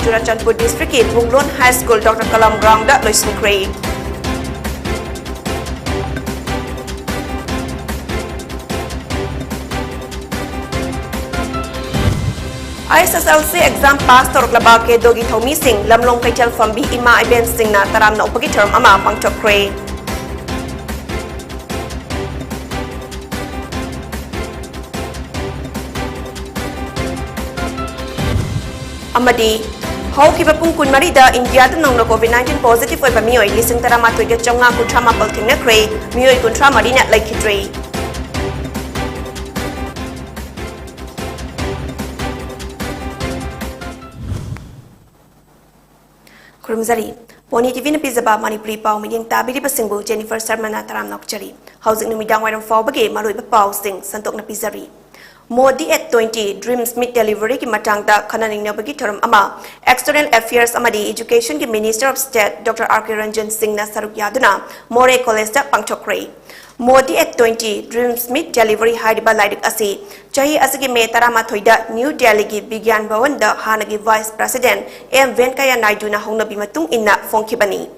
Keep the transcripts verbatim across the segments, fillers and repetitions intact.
Churachandpur district ꯀꯤ ꯕꯨꯡꯂꯣꯟ High School Doctor Kalam Ground ꯗ ꯂꯣꯏꯁꯤꯟꯈ꯭ꯔꯦ꯫ I S S L C exam pass ꯇꯧꯔꯛꯂꯕ ꯀꯦꯗꯣꯒꯤ ꯊꯧꯃꯤꯁꯤꯡ ꯂꯝꯂꯣꯡ ꯀꯩꯊꯦꯜ ꯐꯝꯕꯤ ꯏꯃꯥ ꯏꯕꯦꯟꯁꯤꯡꯅ ꯇꯔꯥꯝꯅ ꯑꯣꯛꯄꯒꯤ ꯊꯧꯔꯝ ꯑꯃ ꯄꯥꯡꯊꯣꯛꯈ꯭ꯔꯦ꯫ ꯑꯃꯗꯤ ꯍꯧꯈꯤꯕ ꯄꯨꯡ ꯀꯨꯟꯃꯔꯤꯗ ꯏꯟꯗꯤꯌꯥꯗ ꯅꯧꯅ COVID nineteen positive ꯑꯣꯏꯕ ꯃꯤꯑꯣꯏ ꯂꯤꯁꯤꯡ ꯇꯔꯥꯃꯥꯊꯣꯏꯒ ꯆꯥꯝꯃꯉꯥ ꯀꯨꯟꯊ꯭ꯔꯥ ꯃꯥꯄꯜ ꯊꯦꯡꯅꯈ꯭ꯔꯦ, ꯃꯤꯑꯣꯏ ꯀꯨꯟꯊ꯭ꯔꯥ ꯃꯔꯤꯅ ꯂꯩꯈꯤꯗ꯭ꯔꯦ꯫ ꯈꯨꯔꯨꯝꯖꯔꯤ꯫ ꯄꯣꯅꯤ ꯇꯤꯚꯤꯅ ꯄꯤꯖꯕ ꯃꯅꯤꯄꯨꯔꯤ ꯄꯥꯎ ꯃꯤꯠꯌꯦꯡ ꯇꯥꯕꯤꯔꯤꯕꯁꯤꯡꯕꯨ ꯖꯦꯅꯤꯐꯔ ꯁꯔꯃꯅ ꯇꯔꯥꯝꯅ ꯑꯣꯛꯆꯔꯤ꯫ ꯍꯧꯖꯤꯛ ꯅꯨꯃꯤꯗꯥꯡ ꯋꯥꯏꯔꯝ ꯐꯥꯎꯕꯒꯤ ꯃꯔꯨꯑꯣꯏꯕ ꯄꯥꯎꯁꯤꯡ ꯁꯟꯗꯣꯛꯅ ꯄꯤꯖꯔꯤ꯫ Modi at twenty, Dreams Meet Deliveryꯒꯤ ꯃꯇꯥꯡꯗ ꯈꯟꯅ ꯅꯩꯅꯕꯒꯤ ꯊꯧꯔꯝ ꯑꯃ External Affairs ꯑꯃꯗꯤ Educationꯒꯤ Minister of State Doctor R K Ranjan Singhꯅ ꯁꯔꯨꯛ ꯌꯥꯗꯨꯅ ꯃꯣꯔꯦ Collegeꯇ ꯄꯥꯡꯊꯣꯛꯈ꯭ꯔꯦ꯫ Modi at twenty, Dreams Meet Delivery ꯍꯥꯏꯔꯤꯕ ꯂꯥꯏꯔꯤꯛ ꯑꯁꯤ ꯆꯍꯤ ꯑꯁꯤꯒꯤ ꯃꯦ ꯇꯔꯥꯃꯥꯊꯣꯏꯗ ꯅ꯭ꯌꯨ ꯗꯦꯜꯂꯤꯒꯤ ꯕꯤꯒ꯭ꯌꯥꯟ ꯚꯋꯟꯗ ꯍꯥꯟꯅꯒꯤ Vice President ꯑꯦꯝ ꯚꯦꯟꯀꯌꯥ ꯅꯥꯏꯗꯨꯅ ꯍꯧꯅꯕꯤ ꯃꯇꯨꯡ ꯏꯟꯅ ꯐꯣꯡꯈꯤꯕꯅꯤ꯫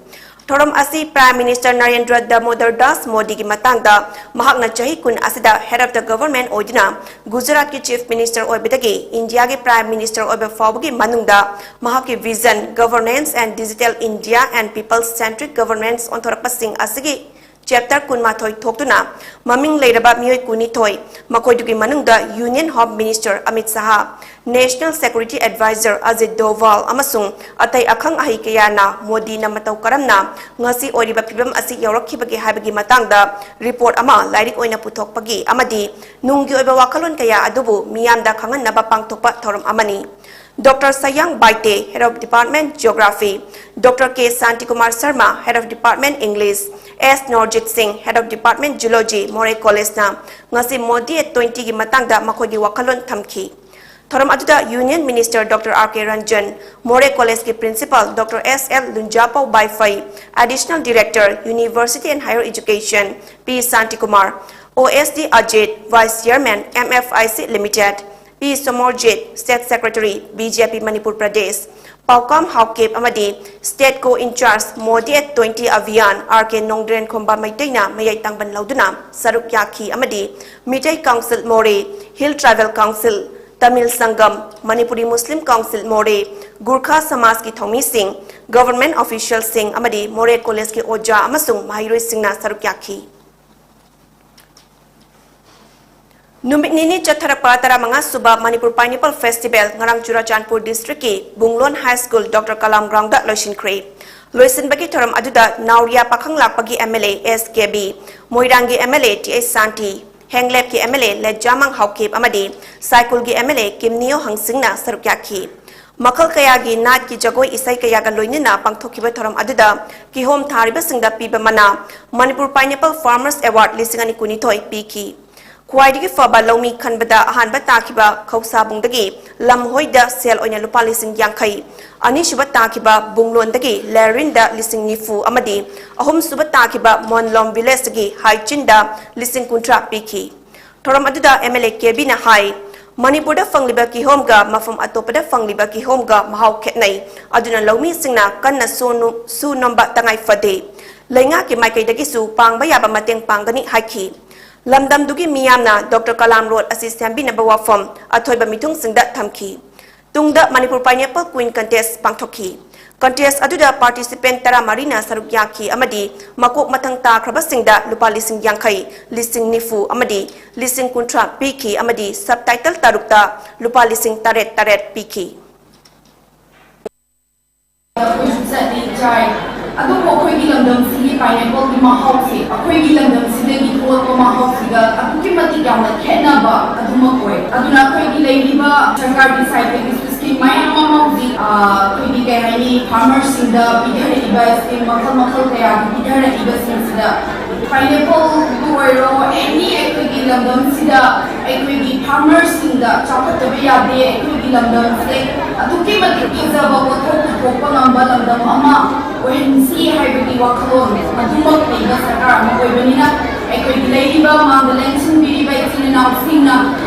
ꯊꯧꯔꯝ ꯑꯁꯤ Prime Minister ꯅꯔꯦꯟꯗ꯭ꯔ ꯗꯥꯃꯣꯗꯔ ꯗꯥꯁ ꯃꯣꯗꯤꯒꯤ ꯃꯇꯥꯡꯗ, ꯃꯍꯥꯛꯅ ꯆꯍꯤ ꯀꯨꯟ ꯑꯁꯤꯗ Head of the Government ꯑꯣꯏꯗꯨꯅ ꯒꯨꯖꯔꯥꯠꯀꯤ Chief Minister ꯑꯣꯏꯕꯗꯒꯤ ꯏꯟꯗꯤꯌꯥꯒꯤ Prime Minister ꯑꯣꯏꯕ ꯐꯥꯎꯕꯒꯤ ꯃꯅꯨꯡꯗ ꯃꯍꯥꯛꯀꯤ vision, governance and digital India and people centric governance ꯑꯣꯟꯊꯣꯔꯛꯄꯁꯤꯡ ꯑꯁꯤꯒꯤ chapter ꯀꯨꯟꯃꯥꯊꯣꯏ ꯊꯣꯛꯇꯨꯅ ꯃꯃꯤꯡ ꯂꯩꯔꯕ ꯃꯤꯑꯣꯏ ꯀꯨꯟꯅꯤꯊꯣꯏ, ꯃꯈꯣꯏꯗꯨꯒꯤ ꯃꯅꯨꯡꯗ Union Home Minister Amit Shah, National Security Advisor Ajit ꯗꯣꯚꯥꯜ ꯑꯃꯁꯨꯡ ꯑꯇꯩ ꯑꯈꯪ ꯑꯍꯩ ꯀꯌꯥꯅ ꯃꯣꯗꯤꯅ ꯃꯇꯧ ꯀꯔꯝꯅ ꯉꯁꯤ ꯑꯣꯏꯔꯤꯕ ꯐꯤꯚꯝ ꯑꯁꯤ ꯌꯧꯔꯛꯈꯤꯕꯒꯦ ꯍꯥꯏꯕꯒꯤ ꯃꯇꯥꯡꯗ report ꯑꯃ ꯂꯥꯏꯔꯤꯛ ꯑꯣꯏꯅ ꯄꯨꯊꯣꯛꯄꯒꯤ ꯑꯃꯗꯤ ꯅꯨꯡꯒꯤ ꯑꯣꯏꯕ ꯋꯥꯈꯜꯂꯣꯟ ꯀꯌꯥ ꯑꯗꯨꯕꯨ ꯃꯤꯌꯥꯝꯗ ꯈꯪꯍꯟꯅꯕ ꯄꯥꯡꯊꯣꯛꯄ ꯊꯧꯔꯝ ꯑꯃꯅꯤ꯫ Doctor Sayang Baite, Head of Department Geography, Doctor K Santikumar Sharma, Head of Department English, S Norjit Singh, Head of Department Zoology, Moreh Collegeꯅ ꯉꯁꯤ Modi at twentyꯒꯤ ꯃꯇꯥꯡꯗ ꯃꯈꯣꯏꯒꯤ ꯋꯥꯈꯜꯂꯣꯟ ꯊꯝꯈꯤ꯫ ꯊꯧꯔꯝ ꯑꯗꯨꯗ Union Minister Doctor R K Ranjan, Moreh Collegeꯀꯤ Principal Doctor S L Lunjapao Baifei, Additional Director, University and Higher Education, P Santikumar, O S D Ajit, Vice Chairman, M F I C Limited, P Somorjit, State Secretary, B J P Manipur Pradesh, ꯄꯥꯎꯀꯥꯝ Haokip ꯑꯃꯗꯤ State Co-in-charge Modi at twenty Abhiyan, R K ꯅꯣꯡꯗ꯭ꯔꯦꯟ ꯈꯣꯝꯕ ꯃꯩꯇꯩꯅ ꯃꯌꯥꯏ ꯇꯥꯡꯕꯟ ꯂꯧꯗꯨꯅ ꯁꯔꯨꯛ ꯌꯥꯈꯤ ꯑꯃꯗꯤ Meitei Council Moreh, Hill Tribal Council, Tamil Sangam, Manipuri Muslim Council Moreh, ꯒꯨꯔꯈꯥ ꯁꯃꯥꯖꯀꯤ ꯊꯧꯃꯤꯁꯤꯡ, government officialꯁꯤꯡ ꯑꯃꯗꯤ Moreh Collegeꯀꯤ ꯑꯣꯖꯥ ꯑꯃꯁꯨꯡ ꯃꯍꯩꯔꯣꯏꯁꯤꯡꯅ ꯁꯔꯨꯛ ꯌꯥꯈꯤ꯫ ꯅꯨꯃꯤꯠ ꯅꯤꯅꯤ ꯆꯠꯊꯔꯛꯄ ꯇꯔꯥꯃꯉꯥ ꯁꯨꯕ ꯃꯅꯤꯄꯨꯔ Pineapple Festival ꯉꯔꯥꯡ Churachandpur districtꯀꯤ ꯕꯨꯡꯂꯣꯟ High School Doctor Kalam groundꯗ ꯂꯣꯏꯁꯤꯟꯈ꯭ꯔꯦ꯫ ꯂꯣꯏꯁꯤꯟꯕꯒꯤ ꯊꯧꯔꯝ ꯑꯗꯨꯗ ꯅꯥꯎꯔꯤꯌꯥ ꯄꯥꯈꯪ ꯂꯥꯛꯄꯒꯤ M L A S K B, ꯃꯣꯏꯔꯥꯡꯒꯤ M L A T H Shanti, ꯍꯦꯡꯂꯦꯞꯀꯤ M L A ꯂꯦꯖꯥꯃꯥꯡ Haokip ꯑꯃꯗꯤ ꯁꯥꯏꯀꯨꯜꯒꯤ M L A ꯀꯤꯝꯅꯤꯌꯣ ꯍꯪꯁꯤꯡꯅ ꯁꯔꯨꯛ ꯌꯥꯈꯤ꯫ ꯃꯈꯜ ꯀꯌꯥꯒꯤ ꯅꯥꯠꯀꯤ ꯖꯒꯣꯏ ꯏꯁꯩ ꯀꯌꯥꯒ ꯂꯣꯏꯅꯅ ꯄꯥꯡꯊꯣꯛꯈꯤꯕ ꯊꯧꯔꯝ ꯑꯗꯨꯗ ꯀꯤꯍꯣꯝ ꯊꯥꯔꯤꯕꯁꯤꯡꯗ ꯄꯤꯕ ꯃꯅꯥ Manipur Pineapple Farmers Award ꯂꯤꯁꯤꯡ ꯑꯅꯤ ꯀꯨꯟꯅꯤꯊꯣꯏ ꯄꯤꯈꯤ꯫ ꯈ꯭ꯋꯥꯏꯗꯒꯤ ꯐꯕ ꯂꯧꯃꯤ ꯈꯟꯕꯗ ꯑꯍꯥꯟꯕ ꯇꯥꯈꯤꯕ ꯈꯧꯁꯥꯕꯨꯡꯗꯒꯤ ꯂꯝꯍꯣꯏꯗ ꯁꯦꯜ ꯑꯣꯏꯅ ꯂꯨꯄꯥ ꯂꯤꯁꯤꯡ ꯌꯥꯡꯈꯩ, ꯑꯅꯤꯁꯨꯕ ꯇꯥꯈꯤꯕ ꯕꯨꯡꯂꯣꯟꯗꯒꯤ ꯂꯦꯔꯤꯟꯗ ꯂꯤꯁꯤꯡ ꯅꯤꯐꯨ ꯑꯃꯗꯤ ꯑꯍꯨꯝꯁꯨꯕ ꯇꯥꯈꯤꯕ ꯃꯣꯟꯂꯣꯝ villageꯇꯒꯤ ꯍꯥꯏꯆꯤꯟꯗ ꯂꯤꯁꯤꯡ ꯀꯨꯟꯊ꯭ꯔꯥ ꯄꯤꯈꯤ꯫ ꯊꯧꯔꯝ ꯑꯗꯨꯗ M L A K Bꯅ ꯍꯥꯏ, ꯃꯅꯤꯄꯨꯔꯗ ꯐꯪꯂꯤꯕ ꯀꯤꯍꯣꯝꯒ ꯃꯐꯝ ꯑꯇꯣꯞꯄꯗ ꯐꯪꯂꯤꯕ ꯀꯤꯍꯣꯝꯒ ꯃꯍꯥꯎ ꯈꯦꯠꯅꯩ꯫ ꯑꯗꯨꯅ ꯂꯧꯃꯤꯁꯤꯡꯅ ꯀꯟꯅ ꯁꯨ ꯅꯨ-, ꯁꯨ ꯅꯣꯝꯕ ꯇꯉꯥꯏ ꯐꯗꯦ꯫ ꯂꯩꯉꯥꯛꯀꯤ ꯃꯥꯏꯀꯩꯗꯒꯤꯁꯨ ꯄꯥꯡꯕ ꯌꯥꯕ ꯃꯇꯦꯡ ꯄꯥꯡꯒꯅꯤ ꯍꯥꯏꯈꯤ꯫ ꯂꯝꯗꯝꯗꯨꯒꯤ ꯃꯤꯌꯥꯝꯅ Doctor Kalam Road ꯑꯁꯤ ꯁꯦꯝꯕꯤꯅꯕ ꯋꯥꯐꯝ ꯑꯊꯣꯏꯕ ꯃꯤꯊꯨꯡꯁꯤꯡꯗ ꯊꯝꯈꯤ꯫ ꯇꯨꯡꯗ Manipur Pineapple Queen Contest ꯄꯥꯡꯊꯣꯛꯈꯤ꯫ Contest ꯑꯗꯨꯗ participant ꯇꯔꯥꯃꯔꯤꯅ ꯁꯔꯨꯛ ꯌꯥꯈꯤ ꯑꯃꯗꯤ ꯃꯀꯣꯛ ꯃꯊꯪ ꯇꯥꯈ꯭ꯔꯕꯁꯤꯡꯗ ꯂꯨꯄꯥ ꯂꯤꯁꯤꯡ ꯌꯥꯡꯈꯩ, ꯂꯤꯁꯤꯡ ꯅꯤꯐꯨ ꯑꯃꯗꯤ ꯂꯤꯁꯤꯡ ꯀꯨꯟꯊ꯭ꯔꯥ ꯄꯤꯈꯤ ꯑꯃꯗꯤ subtitle ꯇꯔꯨꯛꯇ ꯂꯨꯄꯥ ꯂꯤꯁꯤꯡ ꯇꯔꯦꯠ ꯇꯔꯦꯠ ꯄꯤꯈꯤ꯫ ꯑꯩꯈꯣꯏꯁꯨ ꯆꯠꯂꯤ, ꯆꯥꯏ꯫ ꯑꯗꯨꯕꯨ ꯑꯩꯈꯣꯏꯒꯤ ꯂꯝꯗꯝꯁꯤꯒꯤ pineappleꯒꯤ ꯃꯍꯥꯎꯁꯦ ꯑꯩꯈꯣꯏꯒꯤ ꯂꯝꯗꯝꯁꯤꯗꯒꯤ ꯊꯣꯛꯂꯛꯄ ꯃꯍꯥꯎꯁꯤꯒ ꯑꯗꯨꯛꯀꯤ ꯃꯇꯤꯛ ꯌꯥꯝꯅ ꯈꯦꯠꯅꯕ ꯑꯗꯨꯃꯛ ꯑꯣꯏ꯫ ꯑꯗꯨꯅ ꯑꯩꯈꯣꯏꯒꯤ ꯂꯩꯔꯤꯕ ꯁꯔꯀꯥꯔꯒꯤ sideꯇꯒꯤꯁꯨ scheme ꯃꯌꯥꯝ ꯑꯃ ꯍꯧꯖꯤꯛ, ꯑ, ꯑꯩꯈꯣꯏꯒꯤ ꯀꯩ ꯍꯥꯏꯅꯤ, farmerꯁꯤꯡꯗ ꯄꯤꯊꯔꯛꯏꯕ scheme ꯃꯈꯜ ꯃꯈꯜ ꯀꯌꯥꯒꯤ ꯄꯤꯊꯔꯛꯏꯕꯁꯤꯡꯁꯤꯗ pineappleꯕꯨ ꯑꯣꯏꯔꯣ, any ꯑꯩꯈꯣꯏꯒꯤ ꯂꯝꯗꯝꯁꯤꯗ ꯑꯩꯈꯣꯏꯒꯤ farmerꯁꯤꯡꯗ ꯆꯥꯎꯈꯠꯇꯕ ꯌꯥꯗꯦ꯫ ꯑꯩꯈꯣꯏꯒꯤ ꯂꯝꯗꯝꯁꯦ ꯑꯗꯨꯛꯀꯤ ꯃꯇꯤꯛ ꯐꯖꯕ ꯄꯣꯠꯊꯣꯛ ꯄꯨꯊꯣꯛꯄ ꯉꯝꯕ ꯂꯝꯗꯝ ꯑꯃ ꯑꯣꯏꯍꯟꯁꯤ ꯍꯥꯏꯕꯒꯤ ꯋꯥꯈꯜꯂꯣꯟ ꯑꯗꯨꯃꯛ ꯂꯩꯕ ꯁꯔꯀꯥꯔ ꯑꯃ ꯑꯣꯏꯕꯅꯤꯅ ꯑꯩꯈꯣꯏꯒꯤ ꯂꯩꯔꯤꯕ ꯃꯥꯡꯗ ꯂꯦꯡꯁꯤꯟꯕꯤꯔꯤꯕ ꯏꯆꯤꯟ ꯏꯅꯥꯎꯁꯤꯡꯅ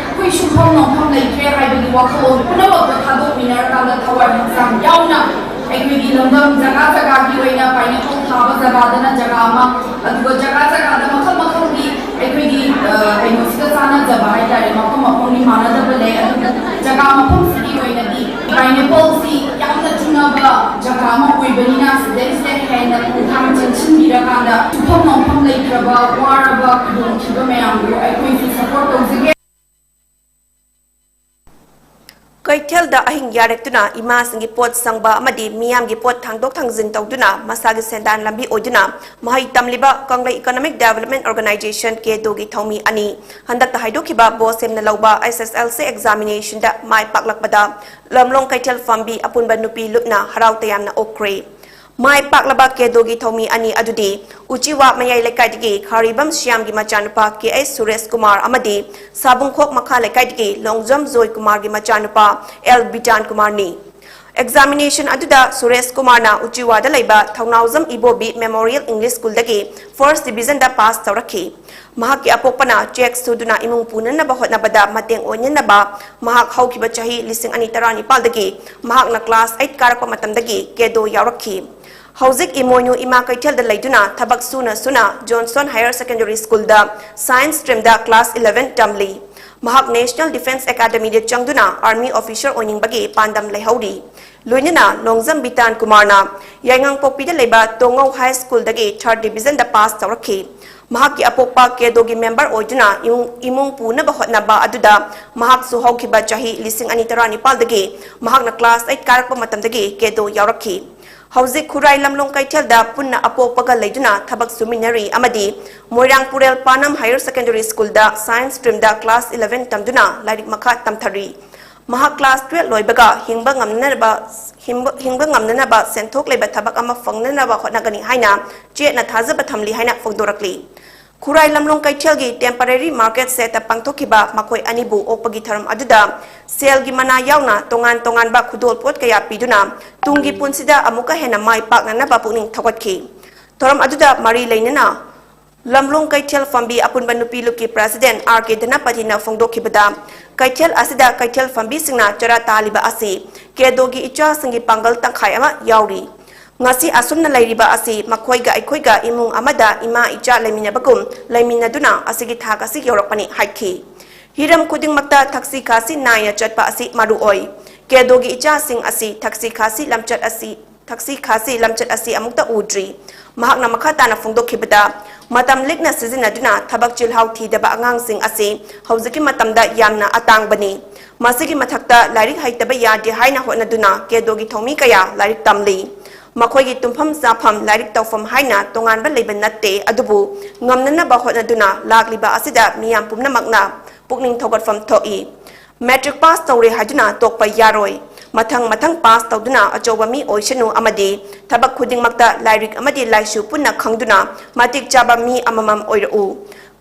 ꯁꯨꯡꯐꯝ ꯅꯣꯡꯐꯝ ꯂꯩꯇ꯭ꯔꯦ ꯍꯥꯏꯕꯒꯤ ꯋꯥꯈꯜꯂꯣꯟ ꯄꯨꯝꯅꯃꯛꯇꯣ ꯊꯥꯗꯣꯛꯃꯤꯟꯅꯔꯀꯥꯟꯗ ꯊꯋꯥꯏ ꯍꯛꯆꯥꯡ ꯌꯥꯎꯅ ꯑꯩꯈꯣꯏꯒꯤ ꯂꯝꯗꯝ ꯖꯒꯥ ꯖꯒꯥꯒꯤ ꯑꯣꯏꯅ pineapple ꯊꯥꯕ ꯖꯒꯥꯗꯅ ꯖꯒꯥ ꯑꯃ, ꯑꯗꯨꯒ ꯖꯒꯥ ꯖꯒꯥꯗ ꯃꯈꯜ ꯃꯈꯜꯒꯤ ꯑꯩꯈꯣꯏꯒꯤ, ꯑ, ꯀꯩꯅꯣꯁꯤꯒ ꯆꯥꯟꯅꯖꯕ ꯍꯥꯏꯇꯥꯔꯦ, ꯃꯐꯝ ꯃꯐꯝꯒꯤ ꯃꯥꯟꯅꯗꯕ ꯂꯩ꯫ ꯑꯗꯨꯕꯨ ꯖꯒꯥ ꯃꯐꯝꯁꯤꯒꯤ ꯑꯣꯏꯅꯗꯤ pineappleꯁꯤ ꯌꯥꯝꯅ ꯆꯨꯅꯕ ꯖꯒꯥ ꯑꯃ ꯑꯣꯏꯕꯅꯤꯅ ꯁꯤꯗꯩꯁꯤꯗ ꯍꯦꯟꯅ ꯈꯣꯡꯊꯥꯡ ꯆꯪꯁꯤꯟꯕꯤꯔꯀꯥꯟꯗ ꯁꯨꯡꯐꯝ ꯅꯣꯡꯐꯝ ꯂꯩꯇ꯭ꯔꯕ ꯋꯥꯔꯕ ꯈꯨꯗꯣꯡꯊꯤꯕ ꯃꯌꯥꯝꯗꯨ ꯑꯩꯈꯣꯏꯁꯨ support ꯇꯧꯖꯒꯦ꯫ ꯀꯩꯊꯦꯜꯗ ꯑꯍꯤꯡ ꯌꯥꯔꯦꯛꯇꯨꯅ ꯏꯃꯥꯁꯤꯡꯒꯤ ꯄꯣꯠ ꯁꯪꯕ ꯑꯃꯗꯤ ꯃꯤꯌꯥꯝꯒꯤ ꯄꯣꯠ ꯊꯥꯡꯗꯣꯛ ꯊꯥꯡꯖꯤꯟ ꯇꯧꯗꯨꯅ ꯃꯁꯥꯒꯤ ꯁꯦꯟꯗꯥꯟ ꯂꯝꯕꯤ ꯑꯣꯏꯗꯨꯅ ꯃꯍꯩ ꯇꯝꯂꯤꯕ ꯀꯪꯂꯩ Economic Development Organisation, ꯀꯦꯗꯣꯒꯤ ꯊꯧꯃꯤ ꯑꯅꯤ ꯍꯟꯗꯛꯇ ꯍꯥꯏꯗꯣꯛꯈꯤꯕ BOSEMꯅ ꯂꯧꯕ S S L C examinationꯗ ꯃꯥꯏ ꯄꯥꯛꯂꯛꯄꯗ ꯂꯝꯂꯣꯡ ꯀꯩꯊꯦꯜ ꯐꯝꯕꯤ ꯑꯄꯨꯟꯕ ꯅꯨꯄꯤ ꯂꯨꯞꯅ ꯍꯔꯥꯎ ꯇꯌꯥꯝꯅ ꯑꯣꯛꯈ꯭ꯔꯦ꯫ ꯃꯥꯏ ꯄꯥꯛꯂꯕ ꯀꯦꯗꯣꯒꯤ ꯊꯧꯃꯤ ꯑꯅꯤ ꯑꯗꯨꯗꯤ ꯎꯆꯤꯋꯥ ꯃꯌꯥꯏ ꯂꯩꯀꯥꯏꯗꯒꯤ ꯈꯥꯔꯤꯕꯝ ꯁ꯭ꯌꯥꯝꯒꯤ ꯃꯆꯥꯅꯨꯄꯥ K H ꯁꯨꯔꯦꯁ ꯀꯨꯃꯥꯔ ꯑꯃꯗꯤ ꯁꯥꯕꯨꯡꯈꯣꯛ ꯃꯈꯥ ꯂꯩꯀꯥꯏꯗꯒꯤ ꯂꯣꯡꯖꯝ ꯖꯣꯏ ꯀꯨꯃꯥꯔꯒꯤ ꯃꯆꯥꯅꯨꯄꯥ L ꯕꯤꯇꯥꯟ ꯀꯨꯃꯥꯔꯅꯤ꯫ Examination ꯑꯗꯨꯗ ꯁꯨꯔꯦꯁ ꯀꯨꯃꯥꯔꯅ ꯎꯆꯤꯋꯥꯗ ꯂꯩꯕ ꯊꯧꯅꯥꯎꯖꯝ ꯏꯕꯣꯕꯤ Memorial English Schoolꯗꯒꯤ first divisionꯗ pass ꯇꯧꯔꯛꯈꯤ꯫ ꯃꯍꯥꯛꯀꯤ ꯑꯄꯣꯛꯄꯅ ꯆꯦꯛ ꯁꯨꯗꯨꯅ ꯏꯃꯨꯡ ꯄꯨꯅꯅꯕ ꯍꯣꯠꯅꯕꯗ ꯃꯇꯦꯡ ꯑꯣꯏꯅꯅꯕ ꯃꯍꯥꯛ ꯍꯧꯈꯤꯕ ꯆꯍꯤ ꯂꯤꯁꯤꯡ ꯑꯅꯤ ꯇꯔꯥꯅꯤꯄꯥꯜꯗꯒꯤ ꯃꯍꯥꯛꯅ class eight ꯀꯥꯔꯛꯄ ꯃꯇꯝꯗꯒꯤ ꯀꯦꯗꯣ ꯌꯥꯎꯔꯛꯈꯤ꯫ ꯍꯧꯖꯤꯛ ꯏꯃꯣꯏꯅꯨ ꯏꯃꯥ ꯀꯩꯊꯦꯜꯗ ꯂꯩꯗꯨꯅ ꯊꯕꯛ ꯁꯨꯅ ꯁꯨꯅ Johnson Higher Secondary Schoolꯗ Science streamꯗ class eleven ꯇꯝꯂꯤ꯫ ꯃꯍꯥꯛ National Defence Academyꯗ ꯆꯪꯗꯨꯅ army officer ꯑꯣꯏꯅꯤꯡꯕꯒꯤ ꯄꯥꯟꯗꯝ ꯂꯩꯍꯧꯔꯤ꯫ ꯂꯣꯏꯅꯅ ꯂꯣꯡꯖꯝ ꯕꯤꯇꯥꯟ ꯀꯨꯃꯥꯔꯅ ꯌꯥꯏꯉꯪꯄꯣꯛꯄꯤꯗ ꯂꯩꯕ ꯇꯣꯉꯧ High Schoolꯗꯒꯤ third divisionꯗ pass ꯇꯧꯔꯛꯈꯤ꯫ ꯃꯍꯥꯛꯀꯤ ꯑꯄꯣꯛꯄ ꯀꯦꯗꯣꯒꯤ member ꯑꯣꯏꯗꯨꯅ ꯏꯃꯨꯡ, ꯏꯃꯨꯡ ꯄꯨꯅꯕ ꯍꯣꯠꯅꯕ ꯑꯗꯨꯗ ꯃꯍꯥꯛꯁꯨ ꯍꯧꯈꯤꯕ ꯆꯍꯤ ꯂꯤꯁꯤꯡ ꯑꯅꯤ ꯇꯔꯥꯅꯤꯄꯥꯜꯗꯒꯤ ꯃꯍꯥꯛꯅ class eight ꯀꯥꯔꯛꯄ ꯃꯇꯝꯗꯒꯤ ꯀꯦꯗꯣ ꯌꯥꯎꯔꯛꯈꯤ꯫ ꯍꯧꯖꯤꯛ ꯈꯨꯔꯥꯏ ꯂꯝꯂꯣꯡ ꯀꯩꯊꯦꯜꯗ ꯄꯨꯟꯅ ꯑꯄꯣꯛꯄꯒ ꯂꯩꯗꯨꯅ ꯊꯕꯛ ꯁꯨꯃꯤꯟꯅꯔꯤ ꯑꯃꯗꯤ ꯃꯣꯏꯔꯥꯡ ꯄꯨꯔꯦꯜ ꯄꯥꯅꯝ Higher Secondary Schoolꯗ Science streamꯗ class eleven ꯇꯝꯗꯨꯅ ꯂꯥꯏꯔꯤꯛ ꯃꯈꯥ ꯇꯝꯊꯔꯤ꯫ ꯃꯍꯥꯛ class twelve ꯂꯣꯏꯕꯒ ꯍꯤꯡꯕ ꯉꯝꯅꯅꯕ, ꯍꯤꯡꯕ, ꯍꯤꯡꯕ ꯉꯝꯅꯅꯕ ꯁꯦꯟꯊꯣꯛ ꯂꯩꯕ ꯊꯕꯛ ꯑꯃ ꯐꯪꯅꯅꯕ ꯍꯣꯠꯅꯒꯅꯤ ꯍꯥꯏꯅ ꯆꯦꯠꯅ ꯊꯥꯖꯕ ꯊꯝꯂꯤ ꯍꯥꯏꯅ ꯐꯣꯡꯗꯣꯔꯛꯂꯤ꯫ ꯈꯨꯔꯥꯏ ꯂꯝꯂꯣꯡ ꯀꯩꯊꯦꯜꯒꯤ temporary market shedꯇ ꯄꯥꯡꯊꯣꯛꯈꯤꯕ ꯃꯈꯣꯏ ꯑꯅꯤꯕꯨ ꯑꯣꯛꯄꯒꯤ ꯊꯧꯔꯝ ꯑꯗꯨꯗ ꯁꯦꯜꯒꯤ ꯃꯅꯥ ꯌꯥꯎꯅ ꯇꯣꯉꯥꯟ ꯇꯣꯉꯥꯟꯕ ꯈꯨꯗꯣꯜꯄꯣꯠ ꯀꯌꯥ ꯄꯤꯗꯨꯅ ꯇꯨꯡꯒꯤ ꯄꯨꯟꯁꯤꯗ ꯑꯃꯨꯛꯀ ꯍꯦꯟꯅ ꯃꯥꯏ ꯄꯥꯛꯅꯅꯕ ꯄꯨꯛꯅꯤꯡ ꯊꯧꯒꯠꯈꯤ꯫ ꯊꯧꯔꯝ ꯑꯗꯨꯗ ꯃꯔꯤ ꯂꯩꯅꯅ ꯂꯝꯂꯣꯡ ꯀꯩꯊꯦꯜ ꯐꯝꯕꯤ ꯑꯄꯨꯟꯕ ꯅꯨꯄꯤ ꯂꯨꯞꯀꯤ president R K ꯙꯅꯄꯇꯤꯅ ꯐꯣꯡꯗꯣꯛꯈꯤꯕꯗ, ꯀꯩꯊꯦꯜ ꯑꯁꯤꯗ ꯀꯩꯊꯦꯜ ꯐꯝꯕꯤꯁꯤꯡꯅ ꯆꯔꯥ ꯇꯥꯜꯂꯤꯕ ꯑꯁꯤ ꯀꯦꯗꯣꯒꯤ ꯏꯆꯥꯁꯤꯡꯒꯤ ꯄꯥꯡꯒꯜ ꯇꯪꯈꯥꯏ ꯑꯃ ꯌꯥꯎꯔꯤ꯫ ꯉꯁꯤ ꯑꯁꯨꯝꯅ ꯂꯩꯔꯤꯕ ꯑꯁꯤ ꯃꯈꯣꯏꯒ ꯑꯩꯈꯣꯏꯒ ꯏꯃꯨꯡ ꯑꯃꯗ ꯏꯃꯥ ꯏꯆꯥ ꯂꯩꯃꯤꯟꯅꯕꯒꯨꯝ ꯂꯩꯃꯤꯟꯅꯗꯨꯅ ꯑꯁꯤꯒꯤ ꯊꯥꯛ ꯑꯁꯤ ꯌꯧꯔꯛꯄꯅꯤ ꯍꯥꯏꯈꯤ꯫ ꯍꯤꯔꯝ ꯈꯨꯗꯤꯡꯃꯛꯇ ꯊꯛꯁꯤ ꯈꯥꯁꯤ ꯅꯥꯏꯅ ꯆꯠꯄ ꯑꯁꯤ ꯃꯔꯨ ꯑꯣꯏ꯫ ꯀꯦꯗꯣꯒꯤ ꯏꯆꯥꯁꯤꯡ ꯑꯁꯤ ꯊꯛꯁꯤ ꯈꯥꯁꯤ ꯂꯝꯆꯠ ꯑꯁꯤ, ꯊꯛꯁꯤ ꯈꯥꯁꯤ ꯂꯝꯆꯠ ꯑꯁꯤ ꯑꯃꯨꯛꯇ ꯎꯗ꯭ꯔꯤ꯫ ꯃꯍꯥꯛꯅ ꯃꯈꯥ ꯇꯥꯅ ꯐꯣꯡꯗꯣꯛꯈꯤꯕꯗ, ꯃꯇꯝ ꯂꯤꯛꯅ ꯁꯤꯖꯤꯟꯅꯗꯨꯅ ꯊꯕꯛ ꯆꯤꯜꯍꯥꯎ ꯊꯤꯗꯕ ꯑꯉꯥꯡꯁꯤꯡ ꯑꯁꯤ ꯍꯧꯖꯤꯛꯀꯤ ꯃꯇꯝꯗ ꯌꯥꯝꯅ ꯑꯇꯥꯡꯕꯅꯤ꯫ ꯃꯁꯤꯒꯤ ꯃꯊꯛꯇ ꯂꯥꯏꯔꯤꯛ ꯍꯩꯇꯕ ꯌꯥꯗꯦ ꯍꯥꯏꯅ ꯍꯣꯠꯅꯗꯨꯅ ꯀꯦꯗꯣꯒꯤ ꯊꯧꯃꯤ ꯀꯌꯥ ꯂꯥꯏꯔꯤꯛ ꯇꯝꯂꯤ꯫ ꯃꯈꯣꯏꯒꯤ ꯇꯨꯝꯐꯝ ꯆꯥꯐꯝ, ꯂꯥꯏꯔꯤꯛ ꯇꯧꯐꯝ ꯍꯥꯏꯅ ꯇꯣꯉꯥꯟꯕ ꯂꯩꯕ ꯅꯠꯇꯦ, ꯑꯗꯨꯕꯨ ꯉꯝꯅꯅꯕ ꯍꯣꯠꯅꯗꯨꯅ ꯂꯥꯛꯂꯤꯕ ꯑꯁꯤꯗ ꯃꯤꯌꯥꯝ ꯄꯨꯝꯅꯃꯛꯅ ꯄꯨꯛꯅꯤꯡ ꯊꯧꯒꯠꯐꯝ ꯊꯣꯛꯏ꯫ Matric pass ꯇꯧꯔꯦ ꯍꯥꯏꯗꯨꯅ ꯇꯣꯛꯄ ꯌꯥꯔꯣꯏ꯫ ꯃꯊꯪ ꯃꯊꯪ pass ꯇꯧꯗꯨꯅ ꯑꯆꯧꯕ ꯃꯤ ꯑꯣꯏꯁꯅꯨ ꯑꯃꯗꯤ ꯊꯕꯛ ꯈꯨꯗꯤꯡꯃꯛꯇ ꯂꯥꯏꯔꯤꯛ ꯑꯃꯗꯤ ꯂꯥꯏꯁꯨ ꯄꯨꯟꯅ ꯈꯪꯗꯨꯅ ꯃꯇꯤꯛ ꯆꯥꯕ ꯃꯤ ꯑꯃꯃꯝ ꯑꯣꯏꯔꯛꯎ꯫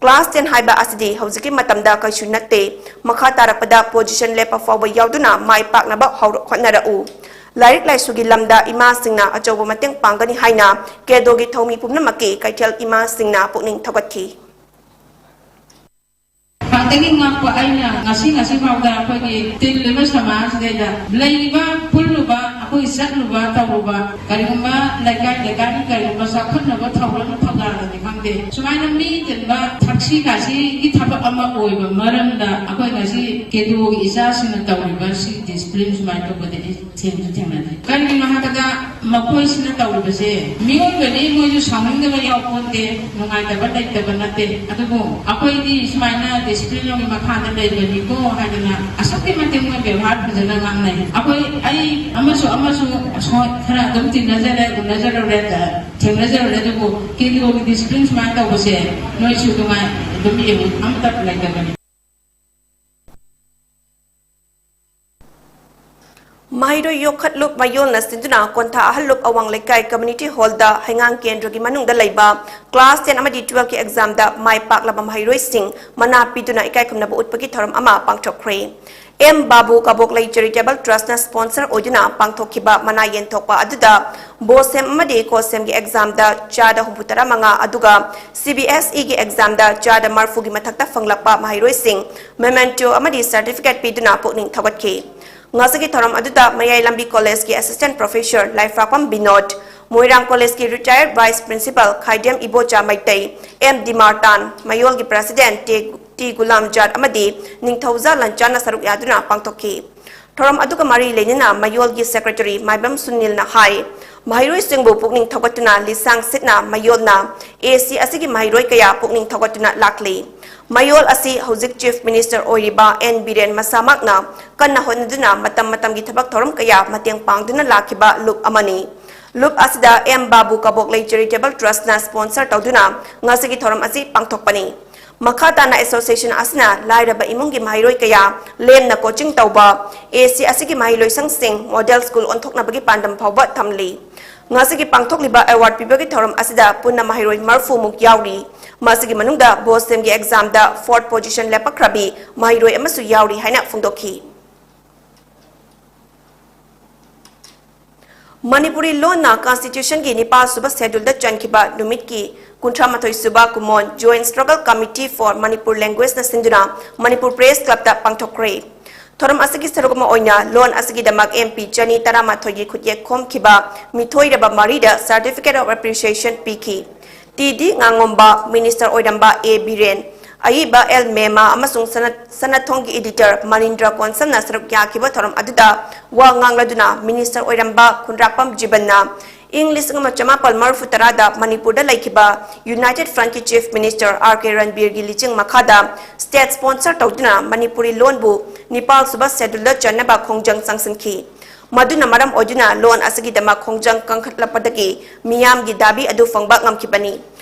Class ten ꯍꯥꯏꯕ ꯑꯁꯤꯗꯤ ꯍꯧꯖꯤꯛꯀꯤ ꯃꯇꯝꯗ ꯀꯩꯁꯨ ꯅꯠꯇꯦ꯫ ꯃꯈꯥ ꯇꯥꯔꯛꯄꯗ position ꯂꯦꯞꯄ ꯐꯥꯎꯕ ꯌꯥꯎꯗꯨꯅ ꯃꯥꯏ ꯄꯥꯛꯅꯕ ꯍꯧꯔ-, ꯍꯣꯠꯅꯔꯛꯎ꯫ ꯂꯥꯏꯔꯤꯛ ꯂꯥꯏꯁꯨꯒꯤ ꯂꯝꯗ ꯏꯃꯥꯁꯤꯡꯅ ꯑꯆꯧꯕ ꯃꯇꯦꯡ ꯄꯥꯡꯒꯅꯤ ꯍꯥꯏꯅ ꯀꯦꯗꯣꯒꯤ ꯊꯧꯃꯤ ꯄꯨꯝꯅꯃꯛꯀꯤ ꯀꯩꯊꯦꯜ ꯏꯃꯥꯁꯤꯡꯅ ꯄꯨꯛꯅꯤꯡ ꯊꯧꯒꯠꯈꯤ꯫ ꯈ꯭ꯋꯥꯏꯗꯒꯤ ꯉꯛꯄ ꯑꯩꯅ ꯉꯁꯤ, ꯉꯁꯤ ꯐꯥꯎꯗ ꯑꯩꯈꯣꯏꯒꯤ ꯇꯤꯜꯂꯤꯕ ꯁꯃꯥꯖꯁꯤꯗꯩꯗ ꯂꯩꯔꯤꯕ, ꯄꯨꯜꯂꯨꯕ, ꯑꯩꯈꯣꯏ ꯆꯠꯂꯨꯕ, ꯇꯧꯔꯨꯕ, ꯀꯔꯤꯒꯨꯝꯕ ꯂꯩꯀꯥꯏ, ꯂꯩꯀꯥꯏꯒꯤ ꯀꯔꯤꯒꯨꯝꯕ ꯆꯥꯎꯈꯠꯅꯕ ꯊꯧꯔꯝ ꯊꯧꯗꯥꯡꯗꯅꯤ ꯈꯪꯗꯦ, ꯁꯨꯃꯥꯏꯅ ꯃꯤ ꯇꯤꯟꯕ, ꯊꯛꯁꯤ ꯈꯥꯁꯤꯒꯤ ꯊꯕꯛ ꯑꯃ ꯑꯣꯏꯕ ꯃꯔꯝꯗ ꯑꯩꯈꯣꯏ ꯉꯁꯤ ꯀꯦꯗꯣꯒꯤ ꯏꯆꯥꯁꯤꯡꯅ ꯇꯧꯔꯤꯕ ꯁꯤ discipline ꯁꯨꯃꯥꯏꯅ ꯇꯧꯕꯗꯤ ꯑꯩ ꯊꯦꯡꯁꯨ ꯊꯦꯡꯅꯗꯦ꯫ ꯀꯔꯤꯒꯤꯅꯣ ꯍꯥꯏꯕꯗ, ꯃꯈꯣꯏꯁꯤꯅ ꯇꯧꯔꯤꯕꯁꯦ ꯃꯤꯑꯣꯏꯕꯅꯤ, ꯃꯣꯏꯁꯨ ꯁꯥꯎꯅꯤꯡꯗꯕ ꯌꯥꯎꯄꯣꯟꯇꯦ, ꯅꯨꯡꯉꯥꯏꯇꯕ ꯂꯩꯇꯕ ꯅꯠꯇꯦ꯫ ꯑꯗꯨꯕꯨ ꯑꯩꯈꯣꯏꯗꯤ ꯁꯨꯃꯥꯏꯅ discipline ꯑꯃꯒꯤ ꯃꯈꯥꯗ ꯂꯩꯕꯅꯤꯀꯣ ꯍꯥꯏꯗꯅ ꯑꯁꯨꯛꯀꯤ ꯃꯇꯤꯛ ꯃꯣꯏ ꯕꯦꯕꯥꯔ ꯐꯖꯅ ꯉꯥꯡꯅꯩ꯫ ꯑꯩꯈꯣꯏ, ꯑꯩ ꯑꯃꯁꯨ ꯑꯃꯁꯨ ꯑꯁꯣꯏ ꯈꯔ ꯑꯗꯨꯝ ꯇꯤꯟꯅꯖꯔꯦ, ꯎꯅꯖꯔꯨꯔꯦ, ꯊꯦꯡꯅꯖꯔꯨꯔꯦ, ꯑꯗꯨꯕꯨ ꯀꯦꯗꯣꯒꯤ discipline ꯁꯨꯃꯥꯏꯅ ꯇꯧꯕꯁꯦ ꯅꯣꯏꯁꯨ ꯅꯨꯡꯉꯥꯏ ꯑꯗꯨꯝ ꯌꯦꯡꯉꯨ, ꯑꯃꯠꯇ ꯂꯩꯇꯕꯅꯤ꯫ ꯃꯍꯩꯔꯣꯏ ꯌꯣꯛꯈꯠꯂꯨꯞ ꯃꯌꯣꯜꯅ ꯁꯤꯟꯗꯨꯅ ꯀꯣꯟꯊꯥ ꯑꯍꯜꯂꯨꯞ ꯑꯋꯥꯡ ꯂꯩꯀꯥꯏ community hallꯗ ꯍꯩꯉꯥꯡ ꯀꯦꯟꯗ꯭ꯔꯒꯤ ꯃꯅꯨꯡꯗ ꯂꯩꯕ class ten ꯑꯃꯗꯤ twelveꯀꯤ examꯗ ꯃꯥꯏ ꯄꯥꯛꯂꯕ ꯃꯍꯩꯔꯣꯏꯁꯤꯡ ꯃꯅꯥ ꯄꯤꯗꯨꯅ ꯏꯀꯥꯏ ꯈꯨꯝꯅꯕ ꯎꯠꯄꯒꯤ ꯊꯧꯔꯝ ꯑꯃ ꯄꯥꯡꯊꯣꯛꯈ꯭ꯔꯦ꯫ ꯑꯦꯝ ꯕꯥꯕꯨ ꯀꯕꯣꯛꯂꯩ Charitable Trustꯅ sponsor ꯑꯣꯏꯗꯨꯅ ꯄꯥꯡꯊꯣꯛꯈꯤꯕ ꯃꯅꯥ ꯌꯦꯟꯊꯣꯛꯄ ꯑꯗꯨꯗ ꯕꯣꯁꯦꯝ ꯑꯃꯗꯤ ꯀꯣꯁꯦꯝꯒꯤ ꯑꯦꯛꯖꯥꯝꯗ ꯆꯥꯗ ꯍꯨꯝꯐꯨ ꯇꯔꯥ ꯃꯉꯥ, ꯑꯗꯨꯒ ꯁꯤ ꯕꯤ ꯑꯦꯁ ꯏꯒꯤ ꯑꯦꯛꯖꯥꯝꯗ ꯆꯥꯗ ꯃꯔꯐꯨꯒꯤ ꯃꯊꯛꯇ ꯐꯪꯂꯛꯄ ꯃꯍꯩꯔꯣꯏꯁꯤꯡ ꯃꯦꯃꯦꯟꯇꯣ ꯑꯃꯗꯤ ꯁꯔꯇꯤꯐꯤꯀꯦꯠ ꯄꯤꯗꯨꯅ ꯄꯨꯛꯅꯤꯡ ꯊꯧꯒꯠꯈꯤ꯫ ꯉꯁꯤꯒꯤ ꯊꯧꯔꯝ ꯑꯗꯨꯗ ꯃꯌꯥꯏ ꯂꯝꯕꯤ ꯀꯣꯂꯦꯖꯀꯤ ꯑꯦꯁꯤꯁꯇꯦꯟꯠ ꯄ꯭ꯔꯣꯐꯦꯁꯔ ꯂꯥꯏꯐ꯭ꯔꯥꯛꯄꯝ ꯕꯤꯅꯣꯗ, ꯃꯣꯏꯔꯥꯡ ꯀꯣꯂꯦꯖꯀꯤ ꯔꯤꯇꯥꯌꯔꯗ vice principal Khaidem Ibocha Meitei, M ꯗꯤꯃꯥꯔꯇꯥꯟ, ꯃꯌꯣꯜꯒꯤ ꯄ꯭ꯔꯦꯁꯤꯗꯦꯟꯠ ꯇꯦ ꯇꯤ ꯒꯨꯂꯥꯝꯖꯥꯠ ꯑꯃꯗꯤ ꯅꯤꯡꯊꯧꯖꯥ ꯂꯟꯆꯥꯅ ꯁꯔꯨꯛ ꯌꯥꯗꯨꯅ ꯄꯥꯡꯊꯣꯛꯈꯤ꯫ ꯊꯧꯔꯝ ꯑꯗꯨꯒ ꯃꯔꯤ ꯂꯩꯅꯅ ꯃꯌꯣꯜꯒꯤ ꯁꯦꯀ꯭ꯔꯦꯇꯔꯤ ꯃꯥꯏꯕꯝ ꯁꯨꯅꯤꯜꯅ ꯍꯥꯏ, ꯃꯍꯩꯔꯣꯏꯁꯤꯡꯕꯨ ꯄꯨꯛꯅꯤꯡ ꯊꯧꯒꯠꯇꯨꯅ ꯂꯤꯁꯥꯡ ꯁꯤꯠꯅ ꯃꯌꯣꯜꯅ ꯑꯦ ꯁꯤ ꯑꯁꯤꯒꯤ ꯃꯍꯩꯔꯣꯏ ꯀꯌꯥ ꯄꯨꯛꯅꯤꯡ ꯊꯧꯒꯠꯇꯨꯅ ꯂꯥꯛꯂꯤ꯫ ꯃꯌꯣꯜ ꯑꯁꯤ ꯍꯧꯖꯤꯛ ꯆꯤꯐ ꯃꯤꯅꯤꯁꯇꯔ ꯑꯣꯏꯔꯤꯕ ꯑꯦꯟ ꯕꯤꯔꯦꯟ ꯃꯁꯥꯃꯛꯅ ꯀꯟꯅ ꯍꯣꯠꯅꯗꯨꯅ ꯃꯇꯝ ꯃꯇꯝꯒꯤ ꯊꯕꯛ ꯊꯧꯔꯝ ꯀꯌꯥ ꯃꯇꯦꯡ ꯄꯥꯡꯗꯨꯅ ꯂꯥꯛꯈꯤꯕ ꯂꯨꯞ ꯑꯃꯅꯤ꯫ ꯂꯨꯞ ꯑꯁꯤꯗ ꯑꯦꯝ ꯕꯥꯕꯨ ꯀꯕꯣꯛꯂꯩ ꯆꯦꯔꯤꯇꯦꯕꯜ ꯇ꯭ꯔꯁꯅ ꯁ꯭ꯄꯣꯟꯁꯔ ꯇꯧꯗꯨꯅ ꯉꯁꯤꯒꯤ ꯊꯧꯔꯝ ꯑꯁꯤ ꯄꯥꯡꯊꯣꯛꯄꯅꯤ꯫ ꯃꯈꯥ ꯇꯥꯅ ꯑꯦꯁꯣꯁꯤꯌꯦꯁꯟ ꯑꯁꯤꯅ ꯂꯥꯏꯔꯕ ꯏꯃꯨꯡꯒꯤ ꯃꯍꯩꯔꯣꯏ ꯀꯌꯥ ꯂꯦꯝꯅ ꯀꯣꯆꯤꯡ ꯇꯧꯕ, ꯑꯦ ꯁꯤ ꯑꯁꯤꯒꯤ ꯃꯍꯩ ꯂꯣꯏꯁꯪꯁꯤꯡ ꯃꯣꯗꯦꯜ ꯁ꯭ꯀꯨꯜ ꯑꯣꯟꯊꯣꯛꯅꯕꯒꯤ ꯄꯥꯟꯗꯝ ꯐꯥꯎꯕ ꯊꯝꯂꯤ꯫ ꯉꯁꯤꯒꯤ ꯄꯥꯡꯊꯣꯛꯂꯤꯕ ꯑꯦꯋꯥꯔꯗ ꯄꯤꯕꯒꯤ ꯊꯧꯔꯝ ꯑꯁꯤꯗ ꯄꯨꯟꯅ ꯃꯍꯩꯔꯣꯏ ꯃꯔꯐꯨ ꯃꯨꯛ ꯌꯥꯎꯔꯤ꯫ ꯃꯁꯤꯒꯤ ꯃꯅꯨꯡꯗ ꯕꯣꯁꯦꯝꯒꯤ ꯑꯦꯛꯖꯥꯝꯗ ꯐꯣꯔꯠ ꯄꯣꯖꯤꯁꯟ ꯂꯦꯞꯄꯛꯈ꯭ꯔꯕꯤ ꯃꯍꯩꯔꯣꯏ ꯑꯃꯁꯨ ꯌꯥꯎꯔꯤ ꯍꯥꯏꯅ ꯐꯣꯡꯗꯣꯛꯈꯤ꯫ ꯃꯅꯤꯄꯨꯔꯤ ꯂꯣꯟꯅ ꯀꯟꯁꯇꯤꯇ꯭ꯌꯨꯁꯟꯒꯤ ꯅꯤꯄꯥꯜ ꯁꯨꯕ ꯁꯦꯗꯨꯜꯗ ꯆꯟꯈꯤꯕ ꯅꯨꯃꯤꯠꯀꯤ ꯀꯨꯟꯊ꯭ꯔꯥ ꯃꯥꯊꯣꯏ ꯁꯨꯕ ꯀꯨꯃꯣꯟ Joint Struggle Committee for Manipur Languageꯅ ꯁꯤꯟꯗꯨꯅ ꯃꯅꯤꯄꯨꯔ ꯄ꯭ꯔꯦꯁ ꯀ꯭ꯂꯕꯇ ꯄꯥꯡꯊꯣꯛꯈ꯭ꯔꯦ꯫ ꯊꯧꯔꯝ ꯑꯁꯤꯒꯤ ꯁꯔꯨꯛ ꯑꯃ ꯑꯣꯏꯅ ꯂꯣꯟ ꯑꯁꯤꯒꯤꯗꯃꯛ ꯑꯦꯝ ꯄꯤ ꯆꯅꯤ ꯇꯔꯥꯃꯥꯊꯣꯏꯒꯤ ꯈꯨꯠꯌꯦꯛ ꯈꯣꯝꯈꯤꯕ ꯃꯤꯊꯣꯏꯔꯕ ꯃꯔꯤꯗ Certificate of Appreciation ꯄꯤꯈꯤ꯫ ꯇꯤ ꯗꯤ ꯉꯥꯉꯣꯝꯕ, ꯃꯤꯅꯤꯁꯇꯔ ꯑꯣꯏꯔꯝꯕ ꯑꯦ ꯕꯤꯔꯦꯟ, ꯑꯏꯕ ꯑꯦꯜ ꯃꯦꯃꯥ ꯑꯃꯁꯨꯡ ꯁꯅ-, ꯁꯅꯥꯊꯣꯡꯒꯤ ꯏꯗꯤꯇꯔ ꯃꯅꯤꯟꯗ꯭ꯔ ꯀꯣꯟꯁꯝꯅ ꯁꯔꯨꯛ ꯌꯥꯈꯤꯕ ꯊꯧꯔꯝ ꯑꯗꯨꯗ ꯋꯥ ꯉꯥꯡꯂꯗꯨꯅ ꯃꯤꯅꯤꯁꯇꯔ ꯑꯣꯏꯔꯝꯕ ꯈꯨꯟꯗ꯭ꯔꯥꯛꯄꯝ ꯖꯤꯕꯟꯅ ꯏꯪ ꯂꯤꯁꯤꯡ ꯑꯃ ꯆꯃꯥꯄꯜ ꯃꯔꯤꯐꯨ ꯇꯔꯥꯗ ꯃꯅꯤꯄꯨꯔꯗ ꯂꯩꯈꯤꯕ ꯌꯨꯅꯥꯏꯇꯦꯗ ꯐ꯭ꯔꯟꯠꯀꯤ ꯆꯤꯐ ꯃꯤꯅꯤꯁꯇꯔ ꯑꯥꯔ ꯀꯦ ꯔꯟꯕꯤꯔꯒꯤ ꯂꯤꯆꯤꯡ ꯃꯈꯥꯗ ꯁ꯭ꯇꯦꯠ ꯁ꯭ꯄꯣꯟꯁꯔ ꯇꯧꯗꯨꯅ ꯃꯅꯤꯄꯨꯔꯤ ꯂꯣꯟꯕꯨ ꯅꯤꯄꯥꯜ ꯁꯨꯕ ꯁꯦꯗꯨꯜꯗ ꯆꯟꯅꯕ ꯈꯣꯡꯖꯪ ꯆꯪꯁꯤꯟꯈꯤ꯫ ꯃꯗꯨꯅ ꯃꯔꯝ ꯑꯣꯏꯗꯨꯅ ꯂꯣꯟ ꯑꯁꯤꯒꯤꯗꯃꯛ ꯈꯣꯡꯖꯪ ꯀꯟꯈꯠꯂꯛꯄꯗꯒꯤ ꯃꯤꯌꯥꯝꯒꯤ ꯗꯥꯕꯤ ꯑꯗꯨ ꯐꯪꯕ ꯉꯝꯈꯤꯕꯅꯤ꯫